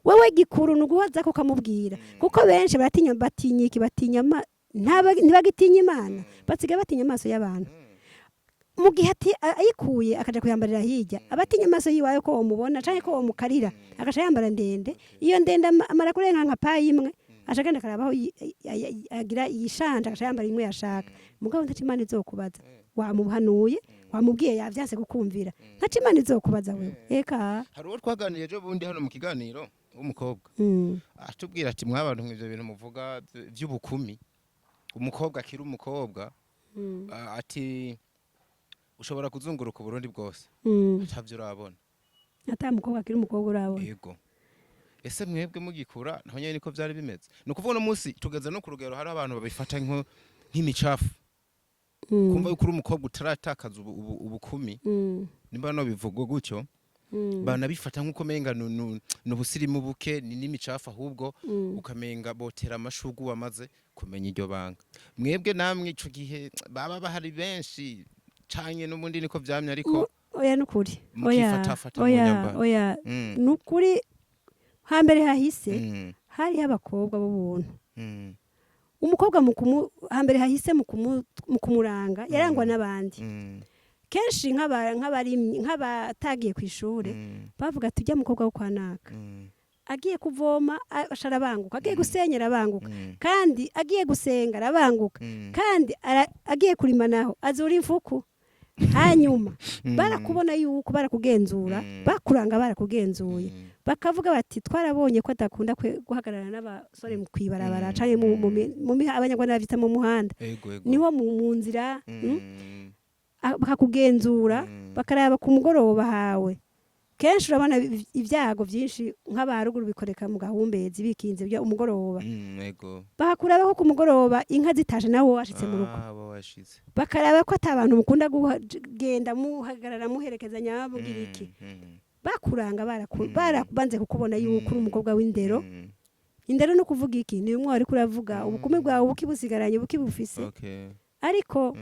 Wewe gikuru ni uguhoza ko ukamubwira, kuko benshi baratinya. Batinya iki? Batinya ntibagitinya Imana, basigaye batinya amaso y'abantu. Mu gihe ati ayikuye akaja kuyambarira hirya, abatinya amaso yiwayo ko womubona canke ko womukarira, agaca yambara ndende. Iyo ndende amara kurenga nka payi imwe, aca agenda akaraba aho agira yishanje, agaca yambara imwe yashaka. Mugabo ntaco Imana izokubaza. Wamuhanuye, wamubwiye, yavyanse kukumvira, ntaco Imana izokubaza wewe, eka. Hari uwo twaganiriye ejo bundi hano mu kiganiro. W'umukobwa. Atubwira ati: "Mwabantu ivyo bintu muvuga vy'ubukumi, umukobwa akiri umukobwa." Ati ushobora kuzunguruka Uburundi bwose atavyo urabona. Ata mukobwa akiri umukobwa urabona. Yego. Ese mwebwe mugikura naho nyene niko vyari bimeze? Ni ukuvuga uno munsi tugeze no ku rugero hari abantu babifata nk'imicafu, kumva yuko uri umukobwa utaratakaza ubukumi, nimba no bivugwa gutyo, banabifata nk'uko menga ni ubusirimu buke, ni n'imicafu ahubwo, ukamenga botera amashurwe wamaze kumenya iryo banga. Mwebwe namwe ico gihe baba bahari benshi canke n'ubundi niko vyamye, ariko Oya, nukuri, oya. mukifatafata mu Oya. nyambaro? Oya, nukuri, hambere hahise hariho abakobwa b'ubuntu. Umukobwa hambere hahise mu kumuranga yarangwa n'abandi. Kenshi nk'abarimyi, nk'abatagiye ku ishure, bavuga ati: "Ujya mukobwa wo kwa naka agiye kuvoma aca arabanguka, agiye gusenya arabanguka, kandi agiye gusenga arabanguka, kandi agiye kurima naho azura imfuku." Hanyuma barakubona yuko barakugenzura, bakuranga barakugenzuye, bakavuga bati: "Twarabonye ko adakunda guhagararana n'abasore mu kwibarabara canke Abanyarwanda bavyita mu muhanda." Ego ego. Niho mu nzira, bakakugenzura, bakaraba ku mugoroba hawe. Kenshi urabona ibyago byinshi nk'abaruguru bikoreka mu gahumbezi bikinze byo umugoroba. Ego. Bakakuraba ko ku mugoroba inka zitashe nawe washitse mu rugo, Ah, aba washitse. bakaraba ko ata bantu mukunda kugenda muhagarara muherekezanya mugira iki. Bakuranga barabanze kukubona yuko uri umukobwa w'indero. Indero no kuvuga iki? Ni umwe wariko uravuga, ubukumi bwawe bukibusigaranye, bukibufise. Ariko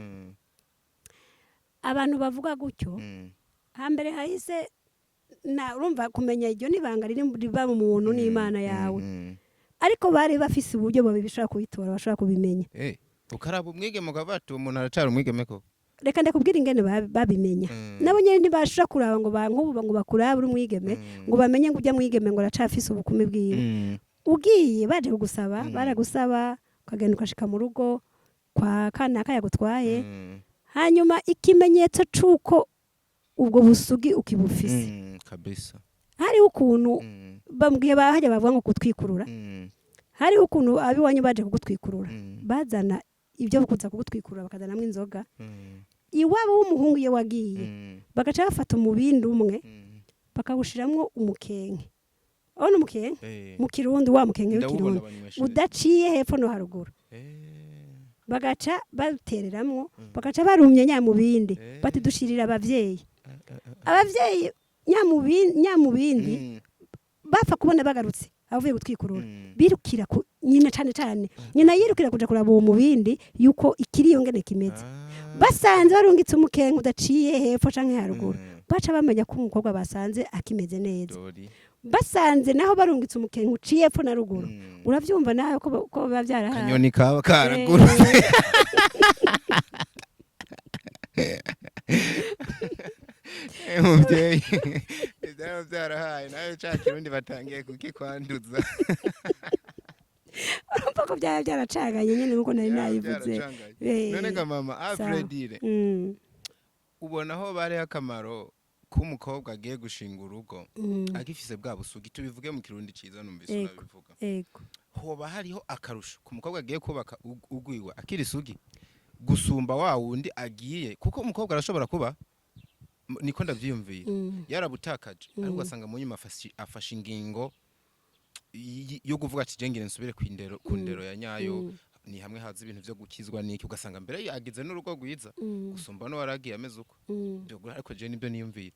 abantu bavuga gutyo, hambere hahise na urumva kumenya iryo nibanga riri riva mu muntu n'Imana yawe. Ariko bari bafise uburyo babishobora kubitora, bashobora kubimenya. Ukaraba umwigeme ukavuga ati: "Umuntu aracari umwigeme koko." Reka ndakubwira ingene babimenya. Nabo nyene ntibashobora kuraba ngo nk'ubu ngo bakurabe uri umwigeme, ngo bamenye ngo ujya mwigeme ngo aracafise ubukumi bwiwe. Ugiye baje kugusaba, baragusaba ukagenda ukashika mu rugo kwa kanaka yagutwaye. Hanyuma ikimenyetso c'uko ubwo busugi ukibufise, Kabisa. hariho ukuntu bambwiye bahajya bavuga ngo kutwikurura. Hariho ukuntu abiwanyu baje kugutwikurura, bazana ibyo kuza kugutwikurura, bakazanamo inzoga. Iwabo w'umuhungu iyo wagiye, bagaca bafata umubindi umwe, bakawushiramwo umukenke. Urabona umukenke? Mu Kirundi, wa mukenke Ndawubona. w'Ikirundi Banywesheje. udaciye hepfo no haruguru, bagaca batereramwo, bagaca barumye nyamubindi, bati: "Dushirira abavyeyi." Abavyeyi nyamubindi bapfa kubona bagarutse avuye gutwikurura, birukira ku nyina, cane cane nyina yirukira kuja kuraba uwo mubindi yuko ikiriyo ngene kimeze. Basanze barungitse umukenke udaciye hepfo canke haruguru, baca bamenya ko umukobwa basanze akimeze neza. Dori. Basanze naho barungitse umukenke uciye hepfo na ruguru, uravyumva nawe ko biba vyarahaye. Kanyoni kaba karagurutse. Muvyeyi, ivyaba vyarahaye nawe ca Kirundi batangiye kukikwanduza. Urumva ko byaba byaracanganye nyene nkuko nari Vyaba nayivuze. vyaracanganye. None ga mama, Sawa. Afredire, ubona aho bariho akamaro k'umukobwa agiye gushinga urugo agifise bwa busugi, tubivuge mu Kirundi ciza, numvise urabivuga, Ego. hoba hariho akarusho ku mukobwa agiye kubaka ugwiwe akiri isugi gusumba wa wundi agiye? Kuko umukobwa arashobora kuba niko ndavyiyumviye, yarabutakaje, ariko ugasanga mu nyuma afashe ingingo yo kuvuga ati: "Je ngire nsubire kw'indero, ku ndero ya nyayo." Ni hamwe haza ibintu vyo gukizwa niki, ugasanga mbere yagize n'urugo rwiza gusumba no waragiye ameze uko. Byo ariko je nibyo niyumviye.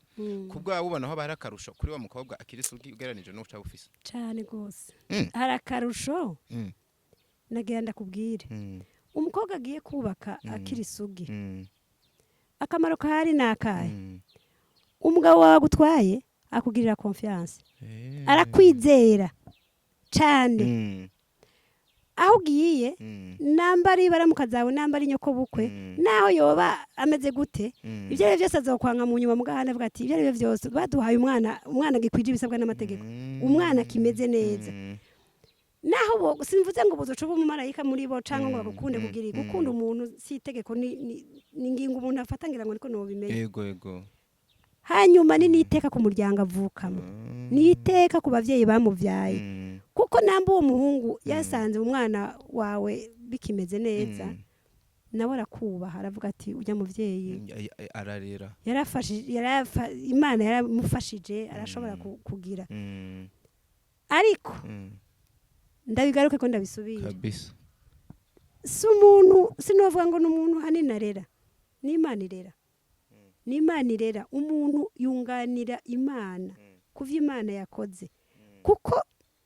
Ku bwawe ubona aho bari akarusho kuri wa mukobwa akiri isugi ugereranije n'utabufise? Cane gose. Hari akarusho. Nagira ndakubwire, umukobwa agiye kubaka akiri isugi, akamaro kahari ni akahe? Umugabo wawe agutwaye akugirira confiance, arakwizera cane. Aho ugiye, namba ari baramuka zawe, namba ari nyoko bukwe, naho yoba ameze gute, ibyo ari byo byose azokwanga mu nyuma mugahana avuga ati: "Ibyo ari byo byose baduhaye umwana, umwana gikwije ibisabwa n'amategeko, umwana kimeze neza." Naho bo simvuze ngo buzoca uba umumarayika muri bo canke ngo bagukunde, kugira gukunda umuntu si itegeko, ni ingingo umuntu afata, ngira ngo niko nobimenya. Ego ego. Hanyuma ni n'iteka ku muryango avukamo, ni iteka ku bavyeyi bamuvyaye, kuko namba uwo muhungu yasanze umwana wawe bikimeze neza, nawe arakubaha, aravuga ati: "Ujya muvyeyi Ararera. Yarafashije, Imana yaramufashije, arashobora kugira." Ariko ndabigaruke ko ndabisubira. Kabisa. Si umuntu, sinovuga ngo ni umuntu hanini arera, ni Imana irera, ni Imana irera. Umuntu yunganira Imana ku byo Imana yakoze, kuko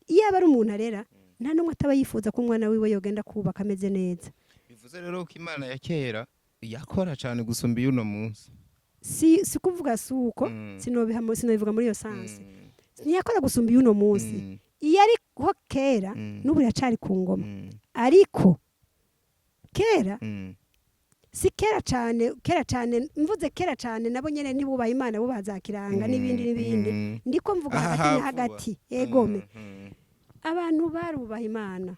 iyo aba ari umuntu arera, nta n'umwe ataba yifuza ko umwana wiwe yogenda kubaka ameze neza. Bivuze rero ko Imana ya kera yakora cyane gusumba iy'uno munsi. Si kuvuga, si uko. Sinobivuga muri iyo sens. Ntiyakora gusumba iy'uno munsi. Iyo ariho kera, n'ubu iracari ku ngoma. Ariko kera, si kera cyane, kera cyane, mvuze kera cyane, nabo nyene ntibubaha Imana, bubaha za kiranga n'ibindi n'ibindi. Ndiko mvuga Aha, hagati na vuba. hagati, egome. Abantu barubaha Imana.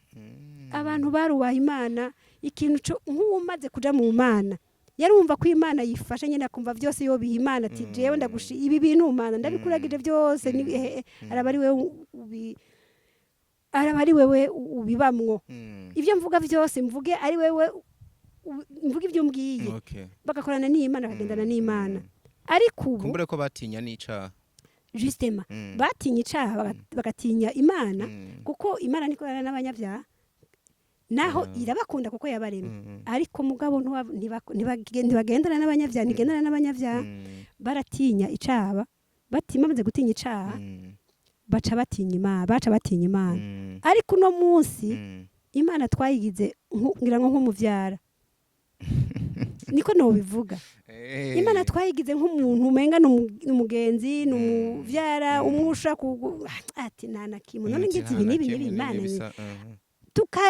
Abantu barubaha Imana. Ikintu co nk'uwumaze kuja mu Mana yarumva ko Imana yifashe nyine, akumva byose yobiha Imana, ati: "Jewe ndagushi ibi bintu, Mana, ndabikuragije byose." Ni araba ari wewe ubi, araba ari wewe ubibamwo. Ibyo mvuga byose mvuge ari wewe mvuge ibyo umbwiye. Bagakorana n'Imana, bakagendana n'Imana. Ariko ubu Kumbure ko batinya n'icaha. Justement, batinya icaha, bagatinya Imana, kuko Imana ntikorana n'abanyabyaha, naho irabakunda kuko yabaremye. Ariko mugabo ntibagendana n'abanyabyaha, ntigendana n'abanyabyaha. Baratinya icaha, bamaze gutinya icaha, baca batinya Imana, baca batinya Imana. Ariko uno munsi Imana twayigize ngira ngo nk'umuvyara, niko nobivuga. Imana twayigize nk'umuntu umenga ni umugenzi, ni umuvyara, umwe ushobora ati: "Nta na kimwe none ngize ibi n'ibi n'ibi, Imana tuka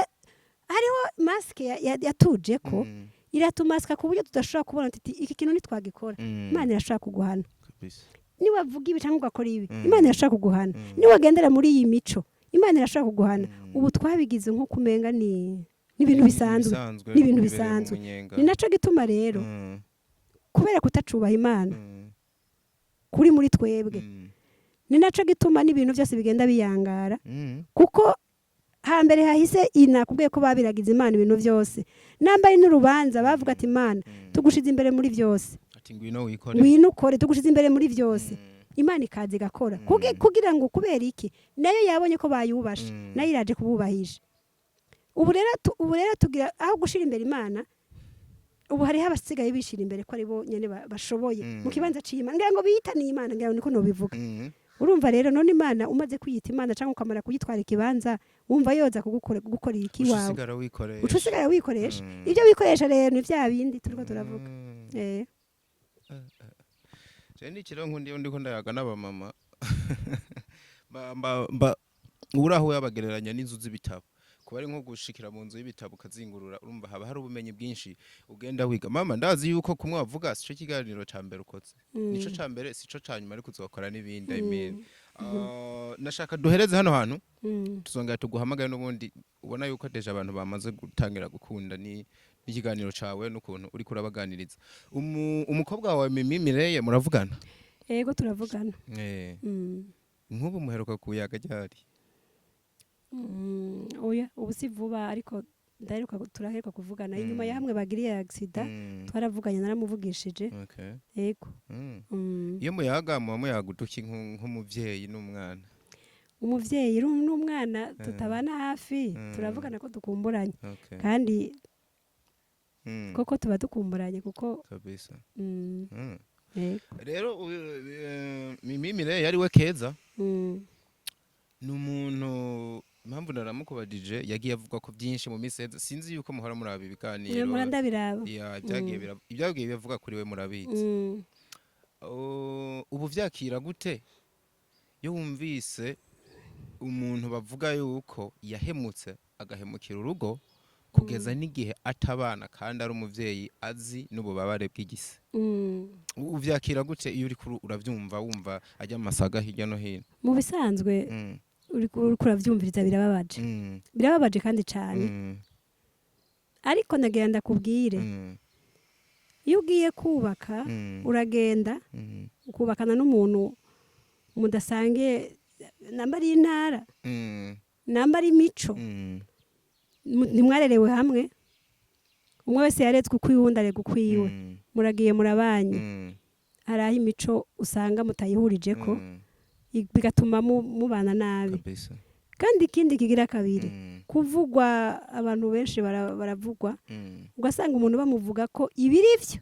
hariho masque yatuje ko iratumasika ku buryo tudashobora kubona tuti iki kintu ntitwagikora, Imana irashobora kuguhana. Niwavuga ibi cyangwa ugakora ibi, Imana irashobora kuguhana. Niwagendera muri iyi mico, Imana irashobora kuguhana. Ubu twabigize nko kumenga ni n'ibintu bisanzwe, Bisanzwe, ni ibintu bibereye mu bisanzwe. munyenga. Ni naco gituma rero, kubera kutacubaha Imana kuri muri twebwe, ni naco gituma n'ibintu byose bigenda biyangara, kuko hambere hahise inakubwiye ko babiragiza Imana ibintu byose. Namba ari n'urubanza, bavuga ati: "Imana, tugushize imbere muri byose." Ati: "Ngwino wikore." "Ngwino ukore, tugushize imbere muri byose." Imana ikaza igakora. Kugira ngo kubera iki? Nayo yabonye ko bayubashe, nayo iraje kububahisha. Ubu rero tugira aho gushira imbere Imana, ubu hariho abasigaye bishira imbere ko ari bo nyene bashoboye mu kibanza c'Imana, ngira ngo biyitaniye Imana, ngira ngo niko nobivuga. Urumva rero, none Imana umaze kwiyita Imana cyangwa ukamara kuyitwara ikibanza, wumva yoza kugukora gukorera iki Uca wawe? usigara wikoresha. Uca usigara wikoresha. Ibyo wikoresha rero ni bya bindi turiko turavuga. Je ni ikiro nkundi iyo ndiko ndayaga n'abamama mba uraho yabagereranya n'inzu z'ibitabo, kuba ari nko gushikira mu nzu y'ibitabo ukazingurura, urumva haba hari ubumenyi bwinshi ugenda wiga. Mama, ndazi yuko kumwe wavuga sico kiganiro ca mbere ukoze, nico ca mbere, sico ca nyuma, ariko uzokora n'ibindi. I mean, nashaka duhereze hano hantu, tuzongera tuguhamagaye n'ubundi. Ubona yuko déjà abantu bamaze gutangira gukunda ni n'ikiganiro cawe n'ukuntu uriko urabaganiriza. Umukobwa wawe Mimi Mireye muravugana? Yego, turavugana. Nk'ubu muheruka kuyaga ryari? Oya, ubu si vuba, ariko ndaheruka, turaheruka kuvugana inyuma ya hamwe bagiriye accident. Twaravuganye, naramuvugishije. Yego. Iyo muyaga, muba muyaga uduki nk'umuvyeyi n'umwana? Umuvyeyi n'umwana tutabana hafi, turavugana ko dukumburanye. Kandi koko tuba dukumburanye kuko Kabisa. Yego. Rero Mimi Mireye yari we keza, ni umuntu, impamvu naramukubajije, yagiye avuga ko byinshi mu minsi iheze. Sinzi yuko muhora muraba ibiganiro. Mura ndabiraba. Ya, ibyagiye biravuga kuri we murabizi. Oh, ubu vyakira gute iyo wumvise umuntu bavuga yuko yahemutse, agahemukira urugo, kugeza n'igihe atabana, kandi ari umuvyeyi azi n'ububabare bw'igise? Uvyakira gute iyo uriko uravyumva, wumva ajya amasaga hirya no hino? Mu bisanzwe, uriko uravyumviriza, birababaje. Birababaje kandi cane. Ariko nagira ndakubwire, iyo ugiye kubaka, uragenda Ukubakana n'umuntu mudasangiye namba ari intara, namba ari imico, ntimwarerewe hamwe, umwe wese yaretswe ukwiwe, uwundi arega ukwiwe, muragiye murabanye, hari aho imico usanga mutayihurijeko, bigatuma mubana nabi. Kandi ikindi kigira kabiri, kuvugwa, abantu benshi baravugwa, ugasanga umuntu bamuvuga ko ibiri vyo,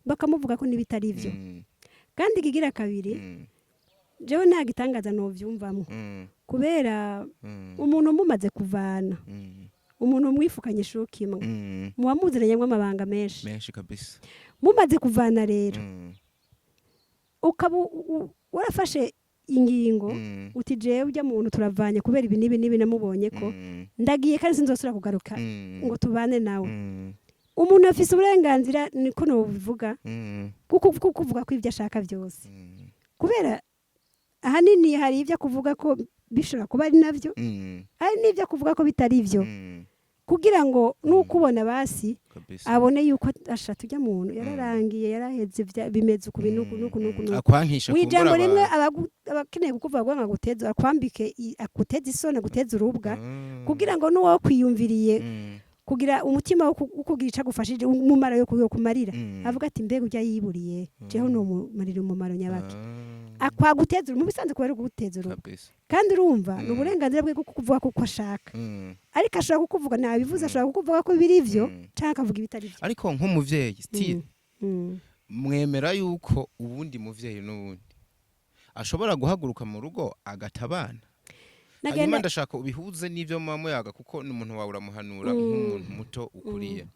bakamuvuga ko n'ibitari vyo. Kandi ikigira kabiri, jewe nta gitangaza novyumvamwo, kubera umuntu mumaze kuvana, umuntu mwifukanye ishuka imwe, muba muziranyemwo amabanga menshi. Menshi kabisa. Mumaze kuvana rero, ukaba warafashe ingingo uti: "Jewe ujya muntu turavanye kubera ibi n'ibi n'ibi, namubonye ko ndagiye kandi sinzosubira kugaruka ngo tubane nawe." Umuntu afise uburenganzira, niko nobivuga, bwo kuvuga ko ibyo ashaka byose, kubera ahanini hari ibyo kuvuga ko bishobora kuba ari nabyo, hari n'ibyo kuvuga ko bitari byo, kugira ngo n'ukubona basi abone yuko asha tujya muntu yararangiye, yaraheze, bimeze uku nuku nuku nuku nuku. Akwankisha. Mu ijambo Kumbura rimwe, abantu. Abakeneye kukuvuga ngo aguteze, akwambike, aguteze isoni, aguteze urubwa, kugira ngo n'uwo kwiyumviriye kugira umutima wo kugira ico agufashije, umumaro yo kumarira, avuga ati: "Mbega ujya yiburiye, jeho nomumarira umumaro nyabaki?" Akwaguteza, mu bisanzwe kuba ari kuguteza urubwa. Kandi urumva ni uburenganzira bwe bwo kukuvuga kuko ashaka, ariko ashobora kukuvuga nabivuze, ashobora kukuvuga ko biri vyo, canke akavuga ibitari vyo. Ariko nk'umuvyeyi still, mwemera yuko ubundi muvyeyi n'ubundi ashobora guhaguruka mu rugo agata abana? Hanyuma ndashaka ubihuze n'ivyo muba muyaga, kuko n'umuntu wawe uramuhanura nk'umuntu muto ukuriye.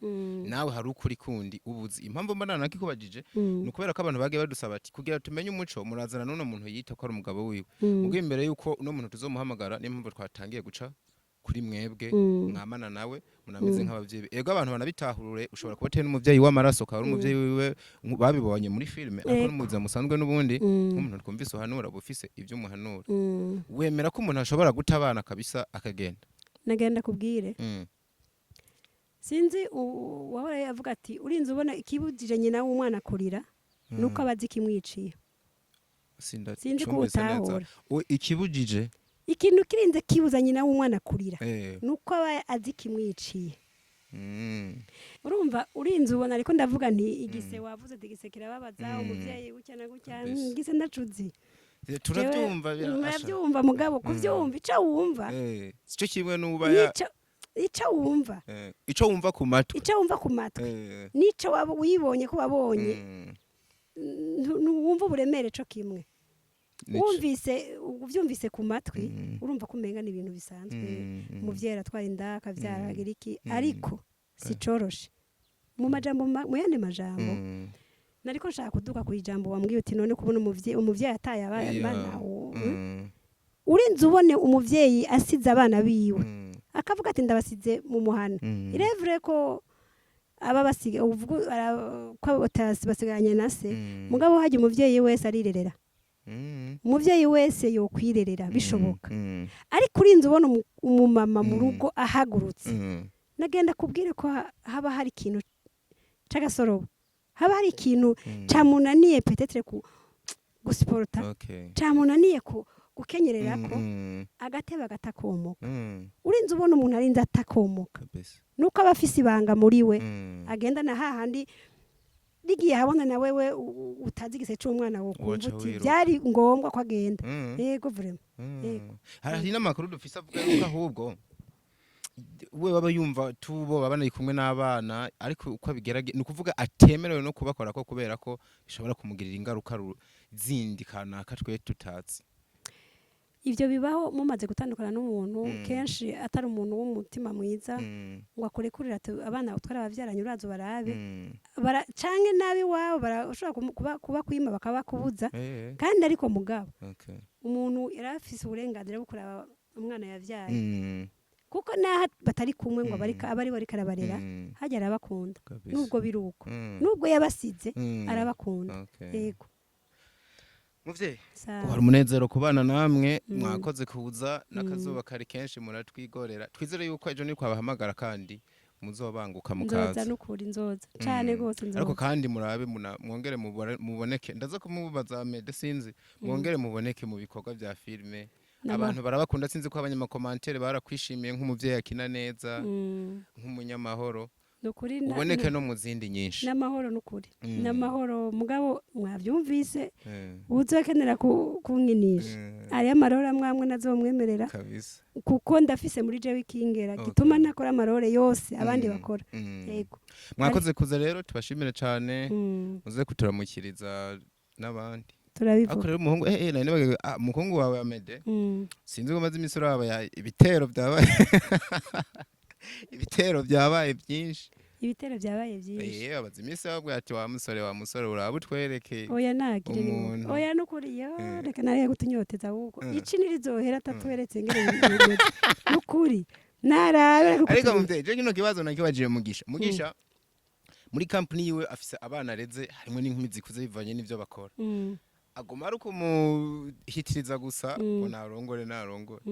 Nawe hari ukuri kundi ubuzi. Impamvu mba nanakikubajije ni ukubera ko abantu bagiye badusaba ati: "Kugira tumenye umuco, murazana n'uno muntu yita ko ari umugabo wiwe." Ubwo imbere yuko uno muntu tuzomuhamagara, niyo mpamvu twatangiye guca kuri mwebwe, mwamana nawe, munameze nk'abavyeyi. Ego, abantu banabitahure, ushobora kuba utari n'umuvyeyi w'amaraso, ukaba ari umuvyeyi wiwe babibonye muri filime, ariko no mu buzima busanzwe n'ubundi, nk'umuntu twumvise uhanura, uba ufise ivyo umuhanura. Wemera ko umuntu ashobora guta abana kabisa akagenda? Nagenda kubwire, sinzi wahora avuga ati: "Urinze ubona ikibujije nyina w'umwana kurira nuko aba azi ikimwiciye." Sinzi ko Sindacumbise neza. utahura. Ikibujije? Ikintu kirinze kibuza nyina w'umwana kurira nuko aba azi ikimwiciye. Urumva, urinze ubona, ariko ndavuga nti igise, wavuze ati igise kirababaza, umuvyeyi gutya na gutya. Igise ndacuzi. Turabyumva. Jewe, murabyumva, mugabo kuvyumva ico wumva Sico kimwe n'uba ya nico ico wumva, ico wumva ku matwi, ico wumva ku matwi nico waba wibonye ko wabonye, ntiwumva uburemere co kimwe. Wumvise, uvyumvise ku matwi, urumva ko umenga ni ibintu bisanzwe, umuvyeyi aratwara inda, akavyara, agira iki, ariko si coroshe. Mu majambo mu yandi majambo, nariko nshaka kuduka ku ijambo wambwiye uti: "None kubona umuvyeyi ataye abana," urinze ubone umuvyeyi asize abana biwe, akavuga ati: "Ndabasize mu muhana." Irevure ko aba basiga uvuga ko basigaranye na se, mugabo hajya umuvyeyi wese arirerera. Umuvyeyi wese yokwirerera bishoboka, ariko urinze ubona umumama mu rugo ahagurutse, nagenda kubwire ko haba hari ikintu c'agasorobo, haba hari ikintu camunaniye peut-être ku gusiporta, camunaniye ku gukenyerera ko agatebe agatakomoka. Urinze ubona umuntu arinze atakomoka, nuko aba afise ibanga muri we, agenda na hahandi rigiye habona na wewe utazi igise c'umwana wo kumva Woca uti wiruka. byari ngombwa ko agenda. Yego, vraiment. Yego. Hari n'amakuru dufise avuga yuko ahubwo we baba yumva tubo baba bari kumwe n'abana, ariko uko abigerage ni ukuvuga atemerewe no kubakora ko, kubera ko bishobora kumugirira ingaruka zindi kanaka twe tutazi. Ivyo bibaho mumaze gutandukana n'umuntu, kenshi atari umuntu w'umutima mwiza ngo akurekurire ati: "Abana twarabavyaranye, uraza ubarabe." Canke nabi iwabo barashobora kuba kwima, bakabakubuza. Kandi ariko mugabo, umuntu yari afise uburenganzira bwo kuraba umwana yavyaye, kuko naho batari kumwe ngo abe ari we ariko arabarera, hajya arabakunda. Nubwo biri uko, nubwo yabasize, arabakunda. Yego. Muvyeyi, Sawa. wari umunezero kubana namwe. Mwakoze kuza n'akazuba kari kenshi, muratwigorera. Twizere yuko ejo ni kwabahamagara kandi. Muzobanguka Nzoza. Mukaza. Nukuri nzoza cane gose, Ariko nzoza. kandi murabe mwongere muboneke, ndaza kumubaza Mede, sinzi, mwongere muboneke mu bikorwa vya filime. Abantu barabakunda, sinzi ko abanyama commentaires barakwishimiye nk'umuvyeyi akina neza, nk'umunyamahoro. Nukuri Uboneke no mu zindi nyinshi. N'amahoro, nukuri n'amahoro. Mugabo mwavyumvise, uzokenera kunkinisha, hariyo ama rôle amwe nazomwemerera, kuko ndafise muri jewe ikingera gituma ntakora ama rôle yose abandi bakora. Yego. Mwakoze kuza rero, tubashimire cane. Muze kuturamukiriza n'abandi. Ariko Turabivuga. rero umuhungu, nari nibagiwe, umuhungu wawe Amede, sinzi ko maze iminsi uraba ibitero byabaye byinshi. Ibitero byabaye byinshi. Abaza iminsi babwira ati: "Wa musore, wa musore, uraba utwereke Oya, nagire umuntu." Oya, nukuri yo, reka nariye gutunyoteza ahubwo. Ici nirizohera atatweretse ngene bimeze, nukuri narabe reka Ariko kutunyoteza. Muvyeyi, je kino kibazo nakibajije Mugisha. Mugisha muri company yiwe afise abana areze, harimo n'inkumi zikuze bivanye n'ivyo bakora. Aguma ari ukumuhitiriza gusa ngo narongore, narongore.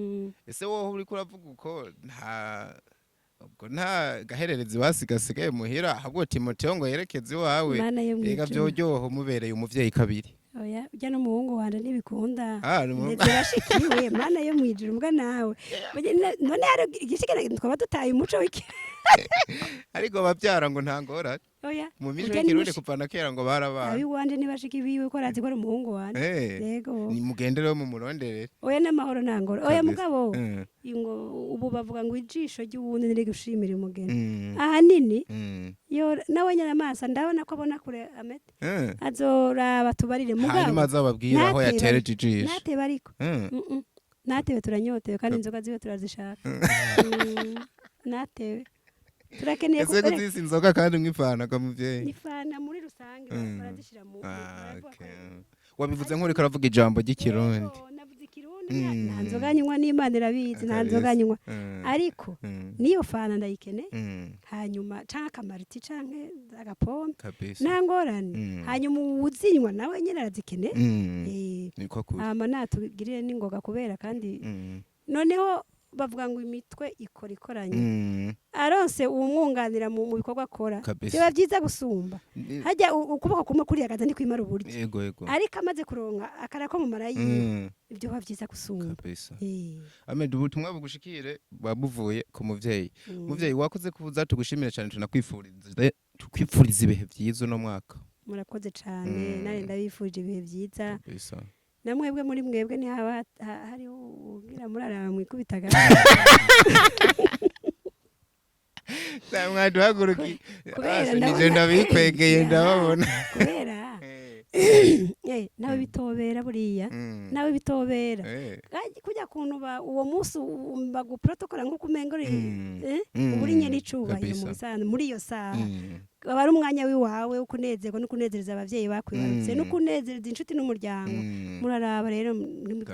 Ese wowe uriko uravuga uko, nta ubwo nta gahererezi basigasigaye muhira, ahubwo Timoteo ngo yerekeze iwawe? Mana yo Rega mwijuru. vyoryoha umubereye umuvyeyi kabiri. Oya, ujya n'umuhungu wanje ntibikunda. Ah, ni umuhungu. Ndetse bashikiwe, Mana yo mwijuru, mbwa nawe. Burya none hari igishikana twaba dutaye umuco w'iki? Ariko babyara ngo nta ngorane. Oya. Mu mico Urya ni y'ikirundi kuva na kera ngo barabana. Abiwanje ntibashiki biwe, ko arazi ko ari umuhungu wanje. Yego. Ni mugende rero mumurondere. Oya, n'amahoro, ntangoro, oya. Kabisa. Mugabo ngo ubu bavuga ngo ijisho ry'uwundi niri gushimira umugeni ahanini. Yo nawe nyine amaso ndabona ko abona kure, Amete. Azoraba tubarire, mugabo Hanyuma azababwira aho yatereje ijisho. Natebe ariko. Natebe, turanyotewe kandi inzoga ziwe turazishaka. Natebe, turakeneye. Ese kuzisa inzoga kandi mwifana kwa muvyeyi? Nifana muri rusange, barazishira mu baravuga ko Wabivuze nk'uriko uravuga ijambo ry'ikirundi. Yego, navuze ikirundi. Nta nzoga nywa, n'Imana irabizi, nta nzoga nywa, ariko niyo fana ndayikeneye. Hanyuma canke aka malt canke agapombe, nta ngorane. Hanyuma uwuzinywa nawe nyine arazikeneye. Niko kuri. Hama natugirire n'ingoga kubera kandi noneho bavuga ngo imitwe ikora ikoranye. Aronse uwumwunganira mu bikorwa akora, biba byiza gusumba. Hajya ukuboko kumwe kuriyagaza ntikwimara uburyo. Yego yego. Ariko amaze kuronka akara ko mu mara yiwe, ibyo biba byiza gusumba. Ahmed, ubutumwa bugushikire buba buvuye ku muvyeyi. Muvyeyi, wakoze kuza, tugushimire cyane, tunakwifuriza, tukwifuriza ibihe byiza uno mwaka. Murakoze cane. Nane ndabifuje ibihe byiza. Namwebwe muri mwebwe ntihaba hariho ugira muraraba mwikubitaga. Mwaduhaguruki. Kubera Nije ndabona ndabikwegeye, ndababona. Kubera nawe bitobera buriya, nawe bitobera. Kujya kuntu uwo munsi baguprotokora nk'uko umengo uri uba uri nyene icubahiro mu bisanzwe muri iyo saha. Aba ari umwanya w'iwawe wo kunezerwa no kunezereza abavyeyi bakwibarutse no kunezereza inshuti n'umuryango. Muraraba rero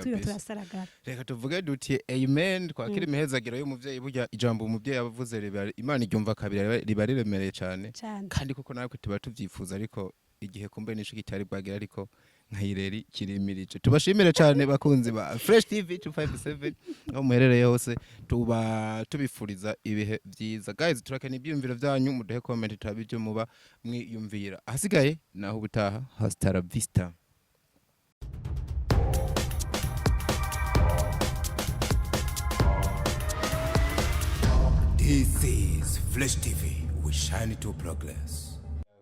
turiyo turasaragara. Reka tuvuge duti amen, twakira imihezagiro y'umuvyeyi. Burya ijambo umuvyeyi aba avuze Imana iryumva kabiri, riba riremereye cyane. Cane. Kandi koko natwe tuba tuvyifuza, ariko igihe kumbe nico kitari bwagira, ariko nkayireri kirimirije. Tubashimire cyane bakunzi ba Fresh TV 257 aho muherereye hose, tuba tubifuriza ibihe byiza. Guys, turakena ibyiyumviro byanyu, muduhe comment turabe ibyo muba mwiyumvira. Ahasigaye naho ubutaha, hasta la vista. This is Fresh TV. We shine to progress.